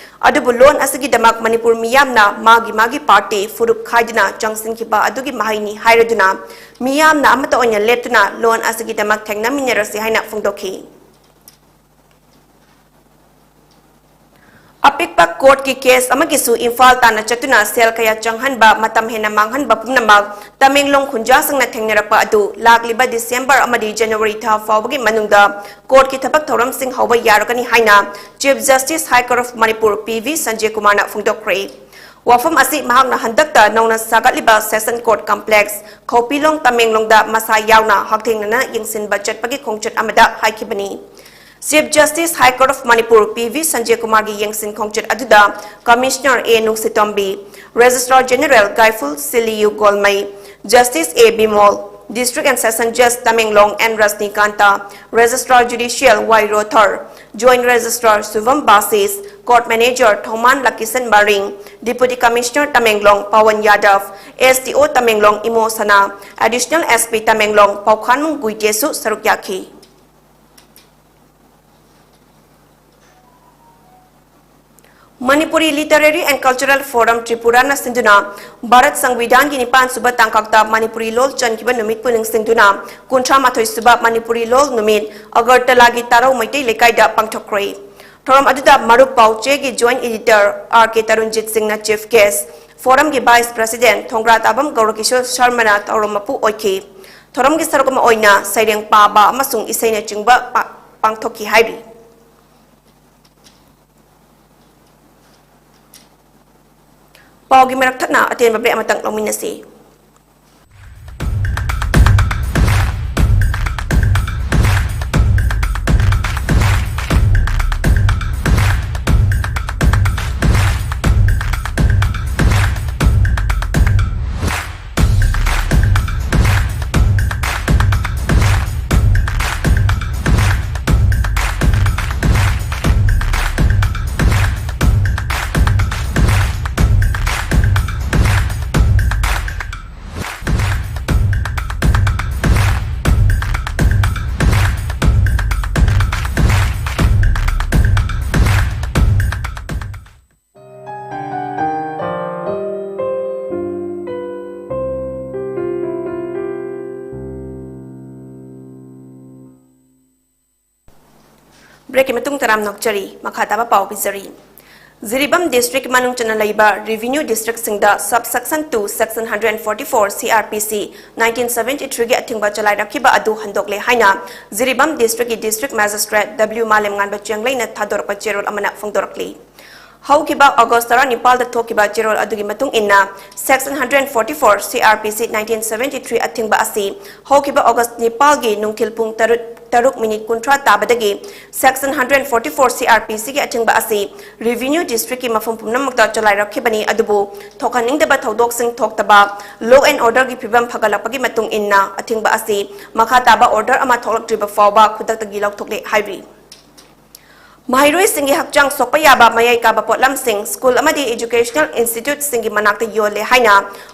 ꯑꯗꯨꯕꯨ ꯂꯣꯟ ꯑꯁꯤꯒꯤꯗꯃꯛ ꯃꯅꯤꯄꯨꯔ ꯃꯤꯌꯥꯝꯅ ꯃꯥꯒꯤ ꯃꯥꯒꯤ ꯄꯥꯔꯇꯤ ꯐꯨꯔꯨꯞ ꯈꯥꯏꯗꯨꯅ ꯆꯪꯁꯤꯟꯈꯤꯕ ꯑꯗꯨꯒꯤ ꯃꯍꯩꯅꯤ ꯍꯥꯏꯔꯗꯨꯅ ꯃꯤꯌꯥꯝꯅ ꯑꯃꯠꯇ ꯑꯣꯏꯅ ꯂꯦꯞꯇꯨꯅ ꯂꯣꯟ ꯑꯁꯤꯒꯤꯗꯃꯛ ꯊꯦꯡꯅꯃꯤꯟꯅꯔꯁꯤ ꯍꯥꯏꯅ ꯐꯣꯡꯗꯣꯛꯈꯤ꯫ ꯑꯄꯤꯛꯄ ꯀꯣꯔꯠꯀꯤ ꯀꯦꯁ ꯑꯃꯒꯤꯁꯨ ꯏꯝꯐꯥꯜ ꯇꯥꯟꯅ ꯆꯠꯇꯨꯅ ꯁꯦꯜ ꯀꯌꯥ ꯆꯪꯍꯟꯕ, ꯃꯇꯝ ꯍꯦꯟꯅ ꯃꯥꯡꯍꯟꯕ ꯄꯨꯝꯅꯃꯛ ꯇꯃꯦꯡꯂꯣꯡ ꯈꯨꯟꯖꯥꯁꯤꯡꯅ ꯊꯦꯡꯅꯔꯛꯄ ꯑꯗꯨ ꯂꯥꯛꯂꯤꯕ ꯗꯤꯁꯦꯝꯕꯔ ꯑꯃꯗꯤ ꯖꯅꯋꯥꯔꯤ ꯊꯥ ꯐꯥꯎꯕꯒꯤ ꯃꯅꯨꯡꯗ ꯀꯣꯔꯠꯀꯤ ꯊꯕꯛ ꯊꯧꯔꯝꯁꯤꯡ ꯍꯧꯕ ꯌꯥꯔꯒꯅꯤ ꯍꯥꯏꯅ Chief Justice High Court of Manipur P V Sanjay Kumarꯅ ꯐꯣꯡꯗꯣꯛꯈ꯭ꯔꯦ꯫ ꯋꯥꯐꯝ ꯑꯁꯤ ꯃꯍꯥꯛꯅ ꯍꯟꯗꯛꯇ ꯅꯧꯅ ꯁꯥꯒꯠꯂꯤꯕ Session Court Complex, ꯈꯧꯄꯤꯂꯣꯡ, ꯇꯃꯦꯡꯂꯣꯡꯗ ꯃꯁꯥ ꯌꯥꯎꯅ ꯍꯛꯊꯦꯡꯅꯅ ꯌꯦꯡꯁꯤꯟꯕ ꯆꯠꯄꯒꯤ ꯈꯣꯡꯆꯠ ꯑꯃꯗ ꯍꯥꯏꯈꯤꯕꯅꯤ꯫ Chief Justice High Court of Manipur P V Sanjay Kumarꯒꯤ ꯌꯦꯡꯁꯤꯟ ꯈꯣꯡꯆꯠ ꯑꯗꯨꯗ Commissioner A Nungsitombi, Registrar General Gaiful Siliu Golmei, Justice A Bimol, District and Session Judge Tamenglong N Rajnikanta, Registrar Judicial Y Rothar, Joint Registrar Subham Basis, Court Manager Thoman Lakisan Baring, Deputy Commissioner Tamenglong Pawan Yadav, S D O Tamenglong Imo Sana, Additional S P Tamenglong Paukhanmung Guitesu ꯁꯔꯨꯛ ꯌꯥꯈꯤ꯫ Manipuri Literary and Cultural Forum Tripurana ꯁꯤꯟꯗꯨꯅ ꯚꯥꯔꯠ ꯁꯪꯕꯤꯙꯥꯟꯒꯤ ꯅꯤꯄꯥꯟ ꯁꯨꯕ ꯇꯥꯡꯀꯛꯇ ꯃꯅꯤꯄꯨꯔꯤ ꯂꯣꯜ ꯆꯟꯈꯤꯕ ꯅꯨꯃꯤꯠꯄꯨ ꯅꯤꯡꯁꯤꯡꯗꯨꯅ ꯀꯨꯟꯊ꯭ꯔꯥ ꯃꯥꯊꯣꯏ ꯁꯨꯕ ꯃꯅꯤꯄꯨꯔꯤ ꯂꯣꯜ ꯅꯨꯃꯤꯠ ꯑꯒꯔꯇꯂꯥꯒꯤ ꯇꯥꯔꯧ ꯃꯩꯇꯩ ꯂꯩꯀꯥꯏꯗ ꯄꯥꯡꯊꯣꯛꯈ꯭ꯔꯦ꯫ ꯊꯧꯔꯝ ꯑꯗꯨꯗ ꯃꯔꯨꯞ ꯄꯥꯎꯆꯦꯒꯤ Joint Editor R K ꯇꯔꯨꯟꯖꯤꯠ ꯁꯤꯡꯅ Chief Guest, Forumꯒꯤ Vice President ꯊꯣꯡꯒ꯭ꯔꯥ ꯇꯥꯕꯝ ꯒꯧꯔꯀꯤꯁꯣꯔ ꯁꯔꯃꯅ ꯊꯧꯔꯝ ꯃꯄꯨ ꯑꯣꯏꯈꯤ꯫ ꯊꯧꯔꯝꯒꯤ ꯁꯔꯨꯛ ꯑꯃ ꯑꯣꯏꯅ ꯁꯩꯔꯦꯡ ꯄꯥꯕ ꯑꯃꯁꯨꯡ ꯏꯁꯩꯅꯆꯤꯡꯕ ꯄꯥ-, ꯄꯥꯡꯊꯣꯛꯈꯤ ꯍꯥꯏꯔꯤ꯫ ꯄꯥꯎꯒꯤ ꯃꯔꯛ ꯊꯠꯅ ꯑꯇꯦꯟꯕ break ꯑꯃꯇꯪ ꯂꯧꯃꯤꯟꯅꯁꯤ꯫ Breakꯀꯤ ꯃꯇꯨꯡ ꯇꯔꯥꯝ ꯅꯣꯛꯆꯔꯤ꯫ ꯃꯈꯥ ꯇꯥꯕ ꯄꯥꯎ ꯄꯤꯖꯔꯤ꯫ ꯖꯤꯔꯤꯕꯥꯝ district ꯃꯅꯨꯡ ꯆꯟꯅ ꯂꯩꯕ revenue districtꯁꯤꯡꯗ subsection two, section hundred forty-four C R P C nineteen seventy-threeꯒꯤ ꯑꯊꯤꯡꯕ ꯆꯂꯥꯏꯔꯛꯈꯤꯕ ꯑꯗꯨ ꯍꯟꯗꯣꯛꯂꯦ ꯍꯥꯏꯅ ꯖꯤꯔꯤꯕꯥꯝ districtꯀꯤ district magistrate W ꯃꯥꯂꯦꯝꯉꯥꯟꯕ ꯆꯦꯡꯂꯩꯅ ꯊꯥꯗꯣꯔꯛꯄ ꯆꯦꯔꯣꯜ ꯑꯃꯅ ꯐꯣꯡꯗꯣꯔꯛꯂꯤ꯫ ꯍꯧꯈꯤꯕ August ꯇꯔꯥꯅꯤꯄꯥꯜꯗ ꯊꯣꯛꯈꯤꯕ ꯆꯦꯔꯣꯜ ꯑꯗꯨꯒꯤ ꯃꯇꯨꯡ ꯏꯟꯅ, section hundred forty-four C R P C nineteen seventy-three ꯑꯊꯤꯡꯕ ꯑꯁꯤ ꯍꯧꯈꯤꯕ August ꯅꯤꯄꯥꯜꯒꯤ ꯅꯨꯡꯊꯤꯜ ꯄꯨꯡ ꯇꯔꯨꯛ, ꯇꯔꯨꯛ minute ꯀꯨꯟꯊ꯭ꯔꯥ ꯇꯥꯕꯗꯒꯤ section hundred forty-four C R P Cꯒꯤ ꯑꯊꯤꯡꯕ ꯑꯁꯤ revenue districtꯀꯤ ꯃꯐꯝ ꯄꯨꯝꯅꯃꯛꯇ ꯆꯂꯥꯏꯔꯛꯈꯤꯕꯅꯤ꯫ ꯑꯗꯨꯕꯨ ꯊꯣꯛꯍꯟꯅꯤꯡꯗꯕ ꯊꯧꯗꯣꯛꯁꯤꯡ ꯊꯣꯛꯇꯕ, law and orderꯒꯤ ꯐꯤꯕꯝ ꯐꯒꯠꯂꯛꯄꯒꯤ ꯃꯇꯨꯡ ꯏꯟꯅ ꯑꯊꯤꯡꯕ ꯑꯁꯤ ꯃꯈꯥ ꯇꯥꯕ order ꯑꯃ ꯊꯣꯛꯂꯛꯇ꯭ꯔꯤꯕ ꯐꯥꯎꯕ ꯈꯨꯗꯛꯇꯒꯤ ꯂꯧꯊꯣꯛꯂꯦ ꯍꯥꯏꯔꯤ꯫ ꯃꯍꯩꯔꯣꯏꯁꯤꯡꯒꯤ ꯍꯛꯆꯥꯡ ꯁꯣꯛꯄ ꯌꯥꯕ ꯃꯌꯥꯏ ꯀꯥꯕ ꯄꯣꯠꯂꯝꯁꯤꯡ school ꯑꯃꯗꯤ educational instituteꯁꯤꯡꯒꯤ ꯃꯅꯥꯛꯇ ꯌꯣꯜꯂꯦ ꯍꯥꯏꯅ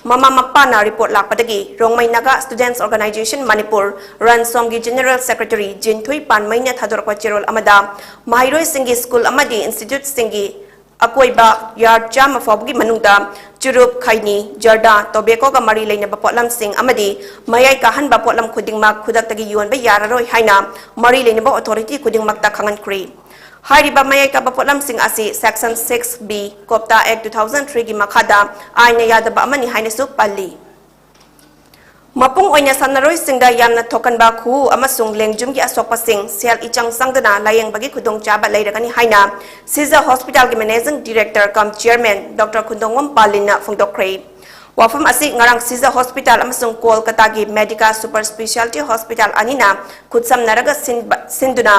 ꯃꯃꯥ ꯃꯄꯥꯅ report ꯂꯥꯛꯄꯗꯒꯤ Rongmei Naga Students Organisation Manipur, ꯔꯟꯁꯣꯝꯒꯤ General Secretary ꯖꯤꯟꯊꯨꯏ ꯄꯥꯟꯃꯩꯅ ꯊꯥꯗꯣꯔꯛꯄ ꯆꯦꯔꯣꯜ ꯑꯃꯗ, ꯃꯍꯩꯔꯣꯏꯁꯤꯡꯒꯤ school ꯑꯃꯗꯤ instituteꯁꯤꯡꯒꯤ ꯑꯀꯣꯏꯕ yard ꯆꯥꯝꯃ ꯐꯥꯎꯕꯒꯤ ꯃꯅꯨꯡꯗ ꯆꯨꯔꯨꯞ, ꯈꯩꯅꯤ, ꯖꯔꯗꯥ, tobaccoꯒ ꯃꯔꯤ ꯂꯩꯅꯕ ꯄꯣꯠꯂꯝꯁꯤꯡ ꯑꯃꯗꯤ ꯃꯌꯥꯏ ꯀꯥꯍꯟꯕ ꯄꯣꯠꯂꯝ ꯈꯨꯗꯤꯡꯃꯛ ꯈꯨꯗꯛꯇꯒꯤ ꯌꯣꯟꯕ ꯌꯥꯔꯔꯣꯏ ꯍꯥꯏꯅ ꯃꯔꯤ ꯂꯩꯅꯕ authority ꯈꯨꯗꯤꯡꯃꯛꯇ ꯈꯪꯍꯟꯈ꯭ꯔꯦ꯫ ꯍꯥꯏꯔꯤꯕ ꯃꯌꯥꯏ ꯀꯥꯕ ꯄꯣꯠꯂꯝꯁꯤꯡ ꯑꯁꯤ section six B COPTA Act two thousand threeꯒꯤ ꯃꯈꯥꯗ ꯑꯥꯏꯟꯅ ꯌꯥꯗꯕ ꯑꯃꯅꯤ ꯍꯥꯏꯅꯁꯨ ꯄꯜꯂꯤ꯫ ꯃꯄꯨꯡ ꯑꯣꯏꯅ ꯁꯥꯟꯅꯔꯣꯏꯁꯤꯡꯗ ꯌꯥꯝꯅ ꯊꯣꯛꯀꯟꯕ ꯈꯨꯎ ꯑꯃꯁꯨꯡ ꯂꯦꯡꯖꯨꯝꯒꯤ ꯑꯁꯣꯛꯄꯁꯤꯡ ꯁꯦꯜ ꯏꯆꯪ ꯆꯪꯗꯅ ꯂꯥꯌꯦꯡꯕꯒꯤ ꯈꯨꯗꯣꯡꯆꯥꯕ ꯂꯩꯔꯒꯅꯤ ꯍꯥꯏꯅ ꯁꯤꯖ hospitalꯒꯤ managing director cum chairman Doctor ꯈꯨꯟꯗꯣꯡꯕꯝ ꯄꯥꯂꯤꯟꯅ ꯐꯣꯡꯗꯣꯛꯈ꯭ꯔꯦ꯫ ꯋꯥꯐꯝ ꯑꯁꯤ ꯉꯔꯥꯡ ꯁꯤꯖ hospital ꯑꯃꯁꯨꯡ ꯀꯣꯜꯀꯇꯥꯒꯤ Medica Super Speciality Hospital ꯑꯅꯤꯅ ꯈꯨꯠꯁꯝꯅꯔꯒ ꯁꯤꯟꯕ-, ꯁꯤꯟꯗꯨꯅ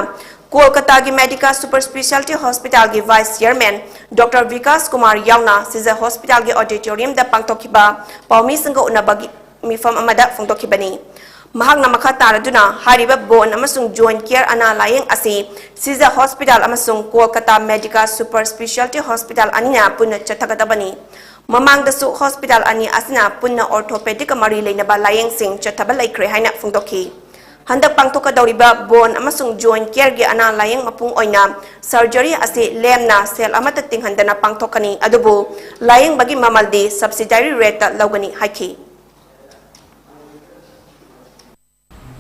ꯀꯣꯜꯀꯇꯥꯒꯤ Medica Super Speciality Hospitalꯒꯤ vice chairman Doctor Vikas Kumar ꯌꯥꯎꯅ ꯁꯤꯖ hospitalꯒꯤ auditoriumꯗ ꯄꯥꯡꯊꯣꯛꯈꯤꯕ ꯄꯥꯎꯃꯤꯁꯤꯡꯒ ꯎꯅꯕꯒꯤ ꯃꯤꯐꯝ ꯑꯃꯗ ꯐꯣꯡꯗꯣꯛꯈꯤꯕꯅꯤ꯫ ꯃꯍꯥꯛꯅ ꯃꯈꯥ ꯇꯥꯔꯗꯨꯅ ꯍꯥꯏꯔꯤꯕ bone ꯑꯃꯁꯨꯡ joint care ꯑꯅꯥ ꯂꯥꯌꯦꯡ ꯑꯁꯤ ꯁꯤꯖ hospital ꯑꯃꯁꯨꯡ Kolkata Medica Super Speciality Hospital ꯑꯅꯤꯅ ꯄꯨꯟꯅ ꯆꯠꯊꯒꯗꯕꯅꯤ꯫ ꯃꯃꯥꯡꯗꯁꯨ hospital ꯑꯅꯤ ꯑꯁꯤꯅ ꯄꯨꯟꯅ orthopedicꯀ ꯃꯔꯤ ꯂꯩꯅꯕ ꯂꯥꯌꯦꯡꯁꯤꯡ ꯆꯠꯊꯕ ꯂꯩꯈ꯭ꯔꯦ ꯍꯥꯏꯅ ꯐꯣꯡꯗꯣꯛꯈꯤ꯫ ꯍꯟꯗꯛ ꯄꯥꯡꯊꯣꯛꯀꯗꯧꯔꯤꯕ bone ꯑꯃꯁꯨꯡ joint careꯒꯤ ꯑꯅꯥ ꯂꯥꯌꯦꯡ ꯃꯄꯨꯡ ꯑꯣꯏꯅ surgery ꯑꯁꯤ ꯂꯦꯝꯅ ꯁꯦꯜ ꯑꯃꯠꯇ ꯇꯤꯡꯍꯟꯗꯅ ꯄꯥꯡꯊꯣꯛꯀꯅꯤ, ꯑꯗꯨꯕꯨ ꯂꯥꯌꯦꯡꯕꯒꯤ ꯃꯃꯜꯗꯤ subsidiary rateꯇ ꯂꯧꯒꯅꯤ ꯍꯥꯏꯈꯤ꯫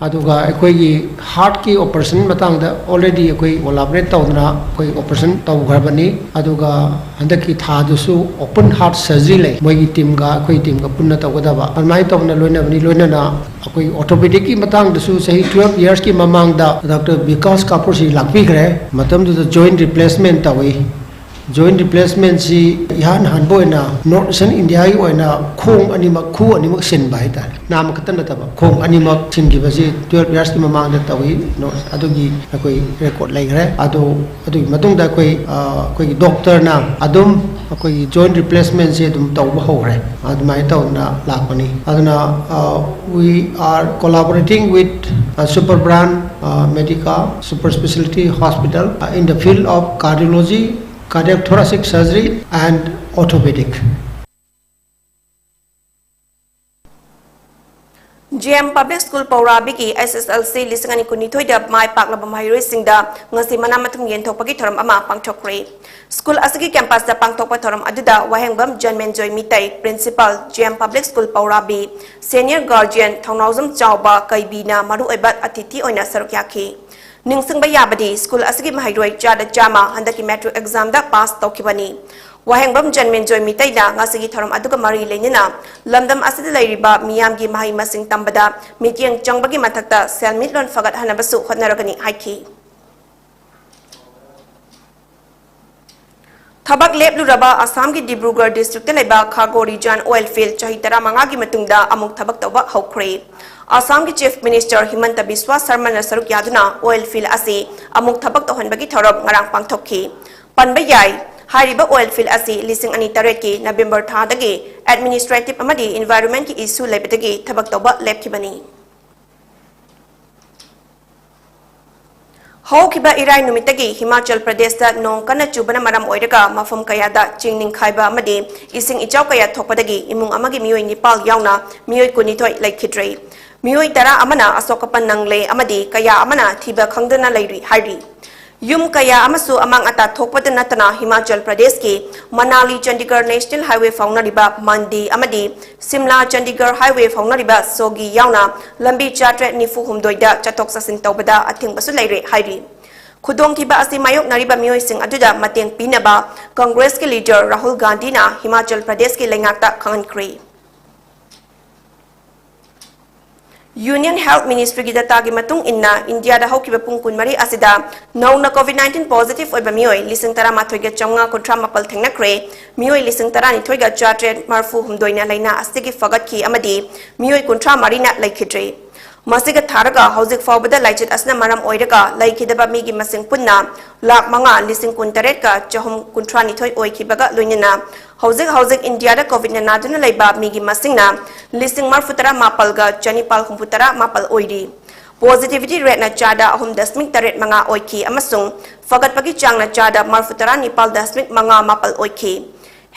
ꯑꯗꯨꯒ ꯑꯩꯈꯣꯏꯒꯤ ꯍꯥꯔꯠꯀꯤ ꯑꯣꯄꯔꯦꯁꯟ ꯃꯇꯥꯡꯗ already ꯑꯩꯈꯣꯏ ꯀꯣꯂꯥꯕꯣꯔꯦꯠ ꯇꯧꯗꯅ ꯑꯩꯈꯣꯏ ꯑꯣꯄꯔꯦꯁꯟ ꯇꯧꯈ꯭ꯔꯕꯅꯤ꯫ ꯑꯗꯨꯒ ꯍꯟꯗꯛꯀꯤ ꯊꯥꯗꯨꯁꯨ ꯑꯣꯄꯟ ꯍꯥꯔꯠ ꯁꯔꯖꯔꯤ ꯂꯩ, ꯃꯣꯏꯒꯤ ꯇꯤꯝꯒ ꯑꯩꯈꯣꯏ ꯇꯤꯝꯒ ꯄꯨꯟꯅ ꯇꯧꯒꯗꯕ ꯑꯗꯨꯃꯥꯏꯅ ꯇꯧꯗꯅ ꯂꯣꯏꯅꯕꯅꯤ꯫ ꯂꯣꯏꯅꯅ ꯑꯩꯈꯣꯏ ꯑꯣꯔꯊꯣꯄꯦꯗꯤꯛꯀꯤ ꯃꯇꯥꯡꯗꯁꯨ ꯆꯍꯤ twelve ꯌꯔꯁꯀꯤ ꯃꯃꯥꯡꯗ ꯗꯥꯛꯇꯔ ꯕꯤꯀꯥꯁ ꯀꯥꯄꯨꯔꯁꯤ ꯂꯥꯛꯄꯤꯈ꯭ꯔꯦ꯫ ꯃꯇꯝꯗꯨꯗ ꯖꯣꯏꯟ ꯔꯤꯄ꯭ꯂꯦꯁꯃꯦꯟ ꯇꯧꯏ꯫ ꯖꯣꯏꯟ ꯔꯤꯄ꯭ꯂꯦꯁꯃꯦꯟꯁꯤ ꯏꯍꯥꯟ ꯍꯥꯟꯕ ꯑꯣꯏꯅ ꯅꯣꯔꯠ ꯏꯁꯇꯔꯟ ꯏꯟꯗꯤꯌꯥꯒꯤ ꯑꯣꯏꯅ ꯈꯣꯡ ꯑꯅꯤꯃꯛ, ꯈꯨ ꯑꯅꯤꯃꯛ ꯁꯤꯟꯕ ꯍꯥꯏꯇꯥꯔꯦ꯫ ꯅꯥꯝ ꯈꯛꯇ ꯅꯠꯇꯕ, ꯈꯣꯡ ꯑꯅꯤꯃꯛ ꯁꯤꯟꯈꯤꯕꯁꯤ twelve ꯌꯔꯁꯀꯤ ꯃꯃꯥꯡꯗ ꯇꯧꯏ꯫ ꯅꯣꯔꯠ ꯑꯗꯨꯒꯤ ꯑꯩꯈꯣꯏ ꯔꯦꯀꯣꯔꯠ ꯂꯩꯈ꯭ꯔꯦ꯫ ꯑꯗꯣ ꯑꯗꯨꯒꯤ ꯃꯇꯨꯡꯗ ꯑꯩꯈꯣꯏ, ꯑ, ꯑꯩꯈꯣꯏꯒꯤ ꯗꯣꯛꯇꯔꯅ ꯑꯗꯨꯝ ꯑꯩꯈꯣꯏꯒꯤ ꯖꯣꯏꯟ ꯔꯤꯄ꯭ꯂꯦꯁꯃꯦꯟꯁꯦ ꯑꯗꯨꯝ ꯇꯧꯕ ꯍꯧꯈ꯭ꯔꯦ꯫ ꯑꯗꯨꯃꯥꯏꯅ ꯇꯧꯗꯅ ꯂꯥꯛꯄꯅꯤ꯫ ꯑꯗꯨꯅ, ꯑ, we are collaborating with, uh, Super Brand, uh, Medica Super Speciality Hospital, uh, in the field of cardiology, cardiac thoracic surgery and orthopedic. G M Public School ꯄꯧꯔꯥꯕꯤꯒꯤ S S L C ꯂꯤꯁꯤꯡ ꯑꯅꯤ ꯀꯨꯟꯅꯤꯊꯣꯏꯗ ꯃꯥꯏ ꯄꯥꯛꯂꯕ ꯃꯍꯩꯔꯣꯏꯁꯤꯡꯗ ꯉꯁꯤ ꯃꯅꯥ ꯃꯊꯨꯝ ꯌꯦꯟꯊꯣꯛꯄꯒꯤ ꯊꯧꯔꯝ ꯑꯃ ꯄꯥꯡꯊꯣꯛꯈ꯭ꯔꯦ꯫ School ꯑꯁꯤꯒꯤ ꯀꯦꯝꯄꯁꯇ ꯄꯥꯡꯊꯣꯛꯄ ꯊꯧꯔꯝ ꯑꯗꯨꯗ ꯋꯥꯍꯦꯡꯕꯝ ꯖꯟꯃꯦꯟꯖꯣꯏ Meitei, Principal, G M Public School ꯄꯧꯔꯥꯕꯤ, Senior Guardian ꯊꯧꯅꯥꯎꯖꯝ ꯆꯥꯎꯕ ꯀꯩꯕꯤꯅ ꯃꯔꯨꯑꯣꯏꯕ ꯑꯇꯤꯊꯤ ꯑꯣꯏꯅ ꯁꯔꯨꯛ ꯌꯥꯈꯤ꯫ ꯅꯤꯡꯁꯤꯡꯕ ꯌꯥꯕꯗꯤ, ꯁ꯭ꯀꯨꯜ ꯑꯁꯤꯒꯤ ꯃꯍꯩꯔꯣꯏ ꯆꯥꯗ ꯆꯥꯝꯃ ꯍꯟꯗꯛꯀꯤ ꯃꯦꯇ꯭ꯔꯤꯛ ꯑꯦꯛꯖꯥꯝꯗ ꯄꯥꯁ ꯇꯧꯈꯤꯕꯅꯤ꯫ ꯋꯥꯍꯦꯡꯕꯝ ꯖꯟꯃꯦꯟꯖꯣꯏ ꯃꯤꯇꯩꯅ ꯉꯁꯤꯒꯤ ꯊꯧꯔꯝ ꯑꯗꯨꯒ ꯃꯔꯤ ꯂꯩꯅꯅ ꯂꯝꯗꯝ ꯑꯁꯤꯗ ꯂꯩꯔꯤꯕ ꯃꯤꯌꯥꯝꯒꯤ ꯃꯍꯩ ꯃꯁꯤꯡ ꯇꯝꯕꯗ ꯃꯤꯠꯌꯦꯡ ꯆꯪꯕꯒꯤ ꯃꯊꯛꯇ ꯁꯦꯟꯃꯤꯠꯂꯣꯟ ꯐꯒꯠꯍꯟꯅꯕꯁꯨ ꯍꯣꯠꯅꯔꯒꯅꯤ ꯍꯥꯏꯈꯤ꯫ ꯊꯕꯛ ꯂꯦꯞꯂꯨꯔꯕ ꯑꯁꯥꯝꯒꯤ ꯗꯤꯕ꯭ꯔꯨꯒꯔ ꯗꯤꯁꯇ꯭ꯔꯤꯛꯇ ꯂꯩꯕ ꯈꯥꯒꯣ ꯔꯤꯖꯥꯟ ꯑꯣꯏꯜ ꯐꯤꯜ ꯆꯍꯤ ꯇꯔꯥꯃꯉꯥꯒꯤ ꯃꯇꯨꯡꯗ ꯑꯃꯨꯛ ꯊꯕꯛ ꯇꯧꯕ ꯍꯧꯈ꯭ꯔꯦ꯫ ꯑꯁꯥꯝꯒꯤ ꯆꯤꯐ ꯃꯤꯅꯤꯁꯇꯔ ꯍꯤꯃꯟꯇ ꯕꯤꯁ꯭ꯋꯥ ꯁꯔꯃꯅ ꯁꯔꯨꯛ ꯌꯥꯗꯨꯅ ꯑꯣꯏꯜ ꯐꯤꯜ ꯑꯁꯤ ꯑꯃꯨꯛ ꯊꯕꯛ ꯇꯧꯍꯟꯕꯒꯤ ꯊꯧꯔꯝ ꯉꯔꯥꯡ ꯄꯥꯡꯊꯣꯛꯈꯤ꯫ ꯄꯟꯕ ꯌꯥꯏ, ꯍꯥꯏꯔꯤꯕ ꯑꯣꯏꯜ ꯐꯤꯜ ꯑꯁꯤ ꯂꯤꯁꯤꯡ ꯑꯅꯤ ꯇꯔꯦꯠꯀꯤ ꯅꯕꯦꯝꯕꯔ ꯊꯥꯗꯒꯤ ꯑꯦꯗꯃꯤꯅꯤꯁꯇ꯭ꯔꯦꯇꯤꯚ ꯑꯃꯗꯤ ꯏꯟꯚꯥꯏꯔꯣꯟꯃꯦꯟꯠꯀꯤ ꯏꯁꯨ ꯂꯩꯕꯗꯒꯤ ꯊꯕꯛ ꯇꯧꯕ ꯂꯦꯞꯈꯤꯕꯅꯤ꯫ ꯍꯧꯈꯤꯕ ꯏꯔꯥꯏ ꯅꯨꯃꯤꯠꯇꯒꯤ ꯍꯤꯃꯥꯆꯜ ꯄ꯭ꯔꯗꯦꯁꯇ ꯅꯣꯡ ꯀꯟꯅ ꯆꯨꯕꯅ ꯃꯔꯝ ꯑꯣꯏꯔꯒ ꯃꯐꯝ ꯀꯌꯥꯗ ꯆꯤꯡ ꯅꯤꯡꯈꯥꯏꯕ ꯑꯃꯗꯤ ꯏꯁꯤꯡ ꯏꯆꯥꯎ ꯀꯌꯥ ꯊꯣꯛꯄꯗꯒꯤ ꯏꯃꯨꯡ ꯑꯃꯒꯤ ꯃꯤꯑꯣꯏ ꯅꯤꯄꯥꯜ ꯌꯥꯎꯅ ꯃꯤꯑꯣꯏ ꯀꯨꯟꯅꯤꯊꯣꯏ ꯂꯩꯈꯤꯗ꯭ꯔꯦ꯫ ꯃꯤꯑꯣꯏ ꯇꯔꯥ ꯑꯃꯅ ꯑꯁꯣꯛ ꯑꯄꯟ ꯅꯪꯂꯦ ꯑꯃꯗꯤ ꯀꯌꯥ ꯑꯃꯅ ꯊꯤꯕ ꯈꯪꯗꯅ ꯂꯩꯔꯤ ꯍꯥꯏꯔꯤ꯫ ꯌꯨꯝ ꯀꯌꯥ ꯑꯃꯁꯨ ꯑꯃꯥꯡ ꯑꯇꯥ ꯊꯣꯛꯄꯗ ꯅꯠꯇꯅ ꯍꯤꯃꯥꯆꯜ ꯄ꯭ꯔꯗꯦꯁꯀꯤ ꯃꯅꯥꯂꯤ ꯆꯟꯗꯤꯒꯔ ꯅꯦꯁꯅꯦꯜ ꯍꯥꯏꯋꯦ ꯐꯥꯎꯅꯔꯤꯕ ꯃꯟꯗꯤ ꯑꯃꯗꯤ ꯁꯤꯝꯂꯥ ꯆꯟꯗꯤꯒꯔ ꯍꯥꯏꯋꯦ ꯐꯥꯎꯅꯔꯤꯕ ꯁꯣꯒꯤ ꯌꯥꯎꯅ ꯂꯝꯕꯤ ꯆꯥꯇ꯭ꯔꯦꯠ ꯅꯤꯐꯨ ꯍꯨꯝꯗꯣꯏꯗ ꯆꯠꯊꯣꯛ ꯆꯠꯁꯤꯟ ꯇꯧꯕꯗ ꯑꯊꯤꯡꯕꯁꯨ ꯂꯩꯔꯦ ꯍꯥꯏꯔꯤ꯫ ꯈꯨꯗꯣꯡꯊꯤꯕ ꯑꯁꯤ ꯃꯥꯌꯣꯛꯅꯔꯤꯕ ꯃꯤꯑꯣꯏꯁꯤꯡ ꯑꯗꯨꯗ ꯃꯇꯦꯡ ꯄꯤꯅꯕ ꯀꯪꯒ꯭ꯔꯦꯁꯀꯤ ꯂꯤꯗꯔ ꯔꯥꯍꯨꯜ ꯒꯥꯟꯙꯤꯅ ꯍꯤꯃꯥꯆꯜ ꯄ꯭ꯔꯗꯦꯁꯀꯤ ꯂꯩꯉꯥꯛꯇ ꯈꯪꯍꯟꯈ꯭ꯔꯦ꯫ Union Health Ministryꯒꯤ dataꯒꯤ ꯃꯇꯨꯡ ꯏꯟꯅ, ꯏꯟꯗꯤꯌꯥꯗ ꯍꯧꯈꯤꯕ ꯄꯨꯡ ꯀꯨꯟꯃꯔꯤ ꯑꯁꯤꯗ ꯅꯧꯅ COVID nineteen positive ꯑꯣꯏꯕ ꯃꯤꯑꯣꯏ ꯂꯤꯁꯤꯡ ꯇꯔꯥꯃꯥꯊꯣꯏꯒ ꯆꯥꯝꯃꯉꯥ ꯀꯨꯟꯊ꯭ꯔꯥ ꯃꯥꯄꯜ ꯊꯦꯡꯅꯈ꯭ꯔꯦ꯫ ꯃꯤꯑꯣꯏ ꯂꯤꯁꯤꯡ ꯇꯔꯥꯅꯤꯊꯣꯏꯒ ꯆꯥꯇ꯭ꯔꯦꯠ ꯃꯔꯤꯐꯨ ꯍꯨꯝꯗꯣꯏꯅ ꯂꯥꯏꯅꯥ ꯑꯁꯤꯗꯒꯤ ꯐꯒꯠꯈꯤ ꯑꯃꯗꯤ ꯃꯤꯑꯣꯏ ꯀꯨꯟꯊ꯭ꯔꯥ ꯃꯔꯤꯅ ꯂꯩꯈꯤꯗ꯭ꯔꯦ꯫ ꯃꯁꯤꯒ ꯊꯥꯔꯒ ꯍꯧꯖꯤꯛ ꯐꯥꯎꯕꯗ ꯂꯥꯏꯆꯠ ꯑꯁꯤꯅ ꯃꯔꯝ ꯑꯣꯏꯔꯒ ꯂꯩꯈꯤꯗꯕ ꯃꯤꯒꯤ ꯃꯁꯤꯡ ꯄꯨꯟꯅ ꯂꯥꯈ ꯃꯉꯥ ꯂꯤꯁꯤꯡ ꯀꯨꯟꯇꯔꯦꯠꯀ ꯆꯍꯨꯝ ꯀꯨꯟꯊ꯭ꯔꯥꯅꯤꯊꯣꯏ ꯑꯣꯏꯈꯤꯕꯒ ꯂꯣꯏꯅꯅ ꯍꯧꯖꯤꯛ ꯍꯧꯖꯤꯛ ꯏꯟꯗꯤꯌꯥꯗ COVID ꯅꯥꯗꯨꯅ ꯂꯩꯕ ꯃꯤꯒꯤ ꯃꯁꯤꯡꯅ ꯂꯤꯁꯤꯡ ꯃꯔꯤꯐꯨ ꯇꯔꯥ ꯃꯥꯄꯜꯒ ꯆꯅꯤꯄꯥꯜ ꯍꯨꯝꯐꯨ ꯇꯔꯥ ꯃꯥꯄꯜ ꯑꯣꯏꯔꯤ꯫ Positivity rateꯅ ꯆꯥꯗ ꯑꯍꯨꯝ ꯗꯁꯃꯤꯛ ꯇꯔꯦꯠ ꯃꯉꯥ ꯑꯣꯏꯈꯤ ꯑꯃꯁꯨꯡ ꯐꯒꯠꯄꯒꯤ ꯆꯥꯡꯅ ꯆꯥꯗ ꯃꯔꯤꯐꯨ ꯇꯔꯥ ꯅꯤꯄꯥꯜ ꯗꯁꯃꯤꯛ ꯃꯉꯥ ꯃꯥꯄꯜ ꯑꯣꯏꯈꯤ꯫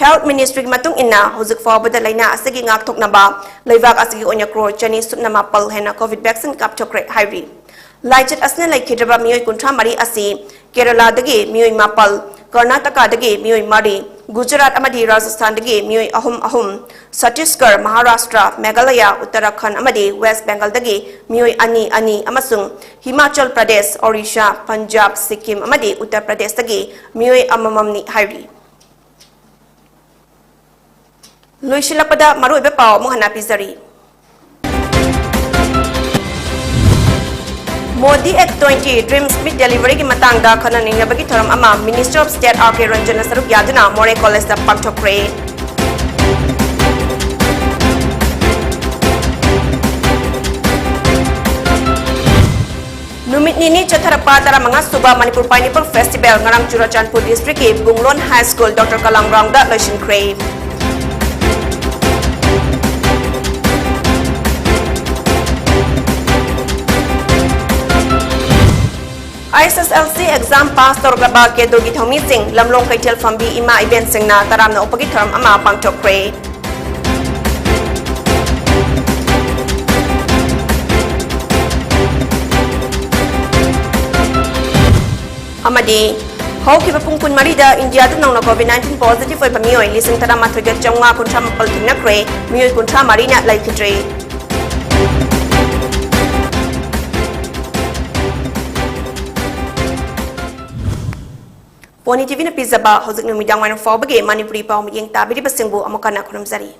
Health Ministryꯒꯤ ꯃꯇꯨꯡ ꯏꯟꯅ, ꯍꯧꯖꯤꯛ ꯐꯥꯎꯕꯗ ꯂꯥꯏꯅꯥ ꯑꯁꯤꯒꯤ ꯉꯥꯛꯊꯣꯛꯅꯕ ꯂꯩꯕꯥꯛ ꯑꯁꯤꯒꯤ ꯑꯣꯏꯅ ꯀ꯭ꯔꯣꯔ ꯆꯅꯤ ꯁꯨꯞꯅ ꯃꯥꯄꯜ ꯍꯦꯟꯅ COVID vaccine ꯀꯥꯞꯊꯣꯛꯈ꯭ꯔꯦ ꯍꯥꯏꯔꯤ꯫ ꯂꯥꯏꯆꯠ ꯑꯁꯤꯅ ꯂꯩꯈꯤꯗ꯭ꯔꯕ ꯃꯤꯑꯣꯏ ꯀꯨꯟꯊ꯭ꯔꯥ ꯃꯔꯤ ꯑꯁꯤ ꯀꯦꯔꯂꯥꯗꯒꯤ ꯃꯤꯑꯣꯏ ꯃꯥꯄꯜ, ꯀꯔꯅꯥꯇꯀꯥꯗꯒꯤ ꯃꯤꯑꯣꯏ ꯃꯔꯤ, ꯒꯨꯖꯔꯥꯠ ꯑꯃꯗꯤ ꯔꯥꯖꯁꯊꯥꯟꯗꯒꯤ ꯃꯤꯑꯣꯏ ꯑꯍꯨꯝ ꯑꯍꯨꯝ, ꯁꯠꯇꯤꯁꯒꯔ, ꯃꯍꯥꯔꯥꯁꯇ꯭ꯔ, ꯃꯦꯘꯥꯂꯌꯥ, ꯎꯠꯇꯔꯥꯈꯟꯗ ꯑꯃꯗꯤ ꯋꯦꯁ ꯕꯦꯡꯒꯜꯗꯒꯤ ꯃꯤꯑꯣꯏ ꯑꯅꯤ ꯑꯅꯤ ꯑꯃꯁꯨꯡ ꯍꯤꯃꯥꯆꯜ ꯄ꯭ꯔꯗꯦꯁ, ꯑꯣꯔꯤꯁꯥ, ꯄꯟꯖꯥꯕ, ꯁꯤꯛꯀꯤꯝ ꯑꯃꯗꯤ ꯎꯠꯇꯔ ꯄ꯭ꯔꯗꯦꯁꯇꯒꯤ ꯃꯤꯑꯣꯏ ꯑꯃꯃꯝꯅꯤ ꯍꯥꯏꯔꯤ꯫ ꯂꯣꯏꯁꯤꯜꯂꯛꯄꯗ ꯃꯔꯨꯑꯣꯏꯕ ꯄꯥꯎ ꯑꯃꯨꯛ ꯍꯟꯅ ꯄꯤꯖꯔꯤ꯫ Modi at twenty, DREAMS meet deliveryꯒꯤ ꯃꯇꯥꯡꯗ ꯈꯟꯅ ꯅꯩꯅꯕꯒꯤ ꯊꯧꯔꯝ ꯑꯃ Minister of State R K ꯔꯟꯖꯟꯅ ꯁꯔꯨꯛ ꯌꯥꯗꯨꯅ ꯃꯣꯔꯦ ꯀꯣꯂꯦꯖꯇ ꯄꯥꯡꯊꯣꯛꯈ꯭ꯔꯦ꯫ ꯅꯨꯃꯤꯠ ꯅꯤꯅꯤ ꯆꯠꯊꯔꯛꯄ ꯇꯔꯥꯃꯉꯥ ꯁꯨꯕ ꯃꯅꯤꯄꯨꯔ Pineapple Festival ꯉꯔꯥꯡ Churachandpur districtꯀꯤ ꯕꯨꯡꯂꯣꯟ High School Doctor Kalam groundꯗ ꯂꯣꯏꯁꯤꯟꯈ꯭ꯔꯦ꯫ I S S L C exam pass ꯇꯧꯔꯛꯂꯕ ꯀꯦꯗꯣꯒꯤ ꯊꯧꯃꯤꯁꯤꯡ, ꯂꯝꯂꯣꯡ ꯀꯩꯊꯦꯜ ꯐꯝꯕꯤ ꯏꯃꯥ ꯏꯕꯦꯟꯁꯤꯡꯅ ꯇꯔꯥꯝꯅ ꯑꯣꯛꯄꯒꯤ ꯊꯧꯔꯝ ꯑꯃ ꯄꯥꯡꯊꯣꯛꯈ꯭ꯔꯦ꯫ ꯑꯃꯗꯤ ꯍꯧꯈꯤꯕ ꯄꯨꯡ ꯀꯨꯟꯃꯔꯤꯗ ꯏꯟꯗꯤꯌꯥꯗ ꯅꯧꯅ COVID nineteen positive ꯑꯣꯏꯕ ꯃꯤꯑꯣꯏ ꯂꯤꯁꯤꯡ ꯇꯔꯥꯃꯥꯊꯣꯏꯒ ꯆꯥꯝꯃꯉꯥ ꯀꯨꯟꯊ꯭ꯔꯥ ꯃꯥꯄꯜ ꯊꯦꯡꯅꯈ꯭ꯔꯦ, ꯃꯤꯑꯣꯏ ꯀꯨꯟꯊ꯭ꯔꯥ ꯃꯔꯤꯅ ꯂꯩꯈꯤꯗ꯭ꯔꯦ꯫ ꯄꯣꯅꯤ ꯇꯤꯚꯤꯅ ꯄꯤꯖꯕ ꯍꯧꯖꯤꯛ ꯅꯨꯃꯤꯗꯥꯡ ꯋꯥꯏꯔꯝ ꯐꯥꯎꯕꯒꯤ ꯃꯅꯤꯄꯨꯔꯤ ꯄꯥꯎ ꯃꯤꯠꯌꯦꯡ ꯇꯥꯕꯤꯔꯤꯕꯁꯤꯡꯕꯨ ꯑꯃꯨꯛ ꯍꯟꯅ ꯈꯨꯔꯨꯝꯖꯔꯤ꯫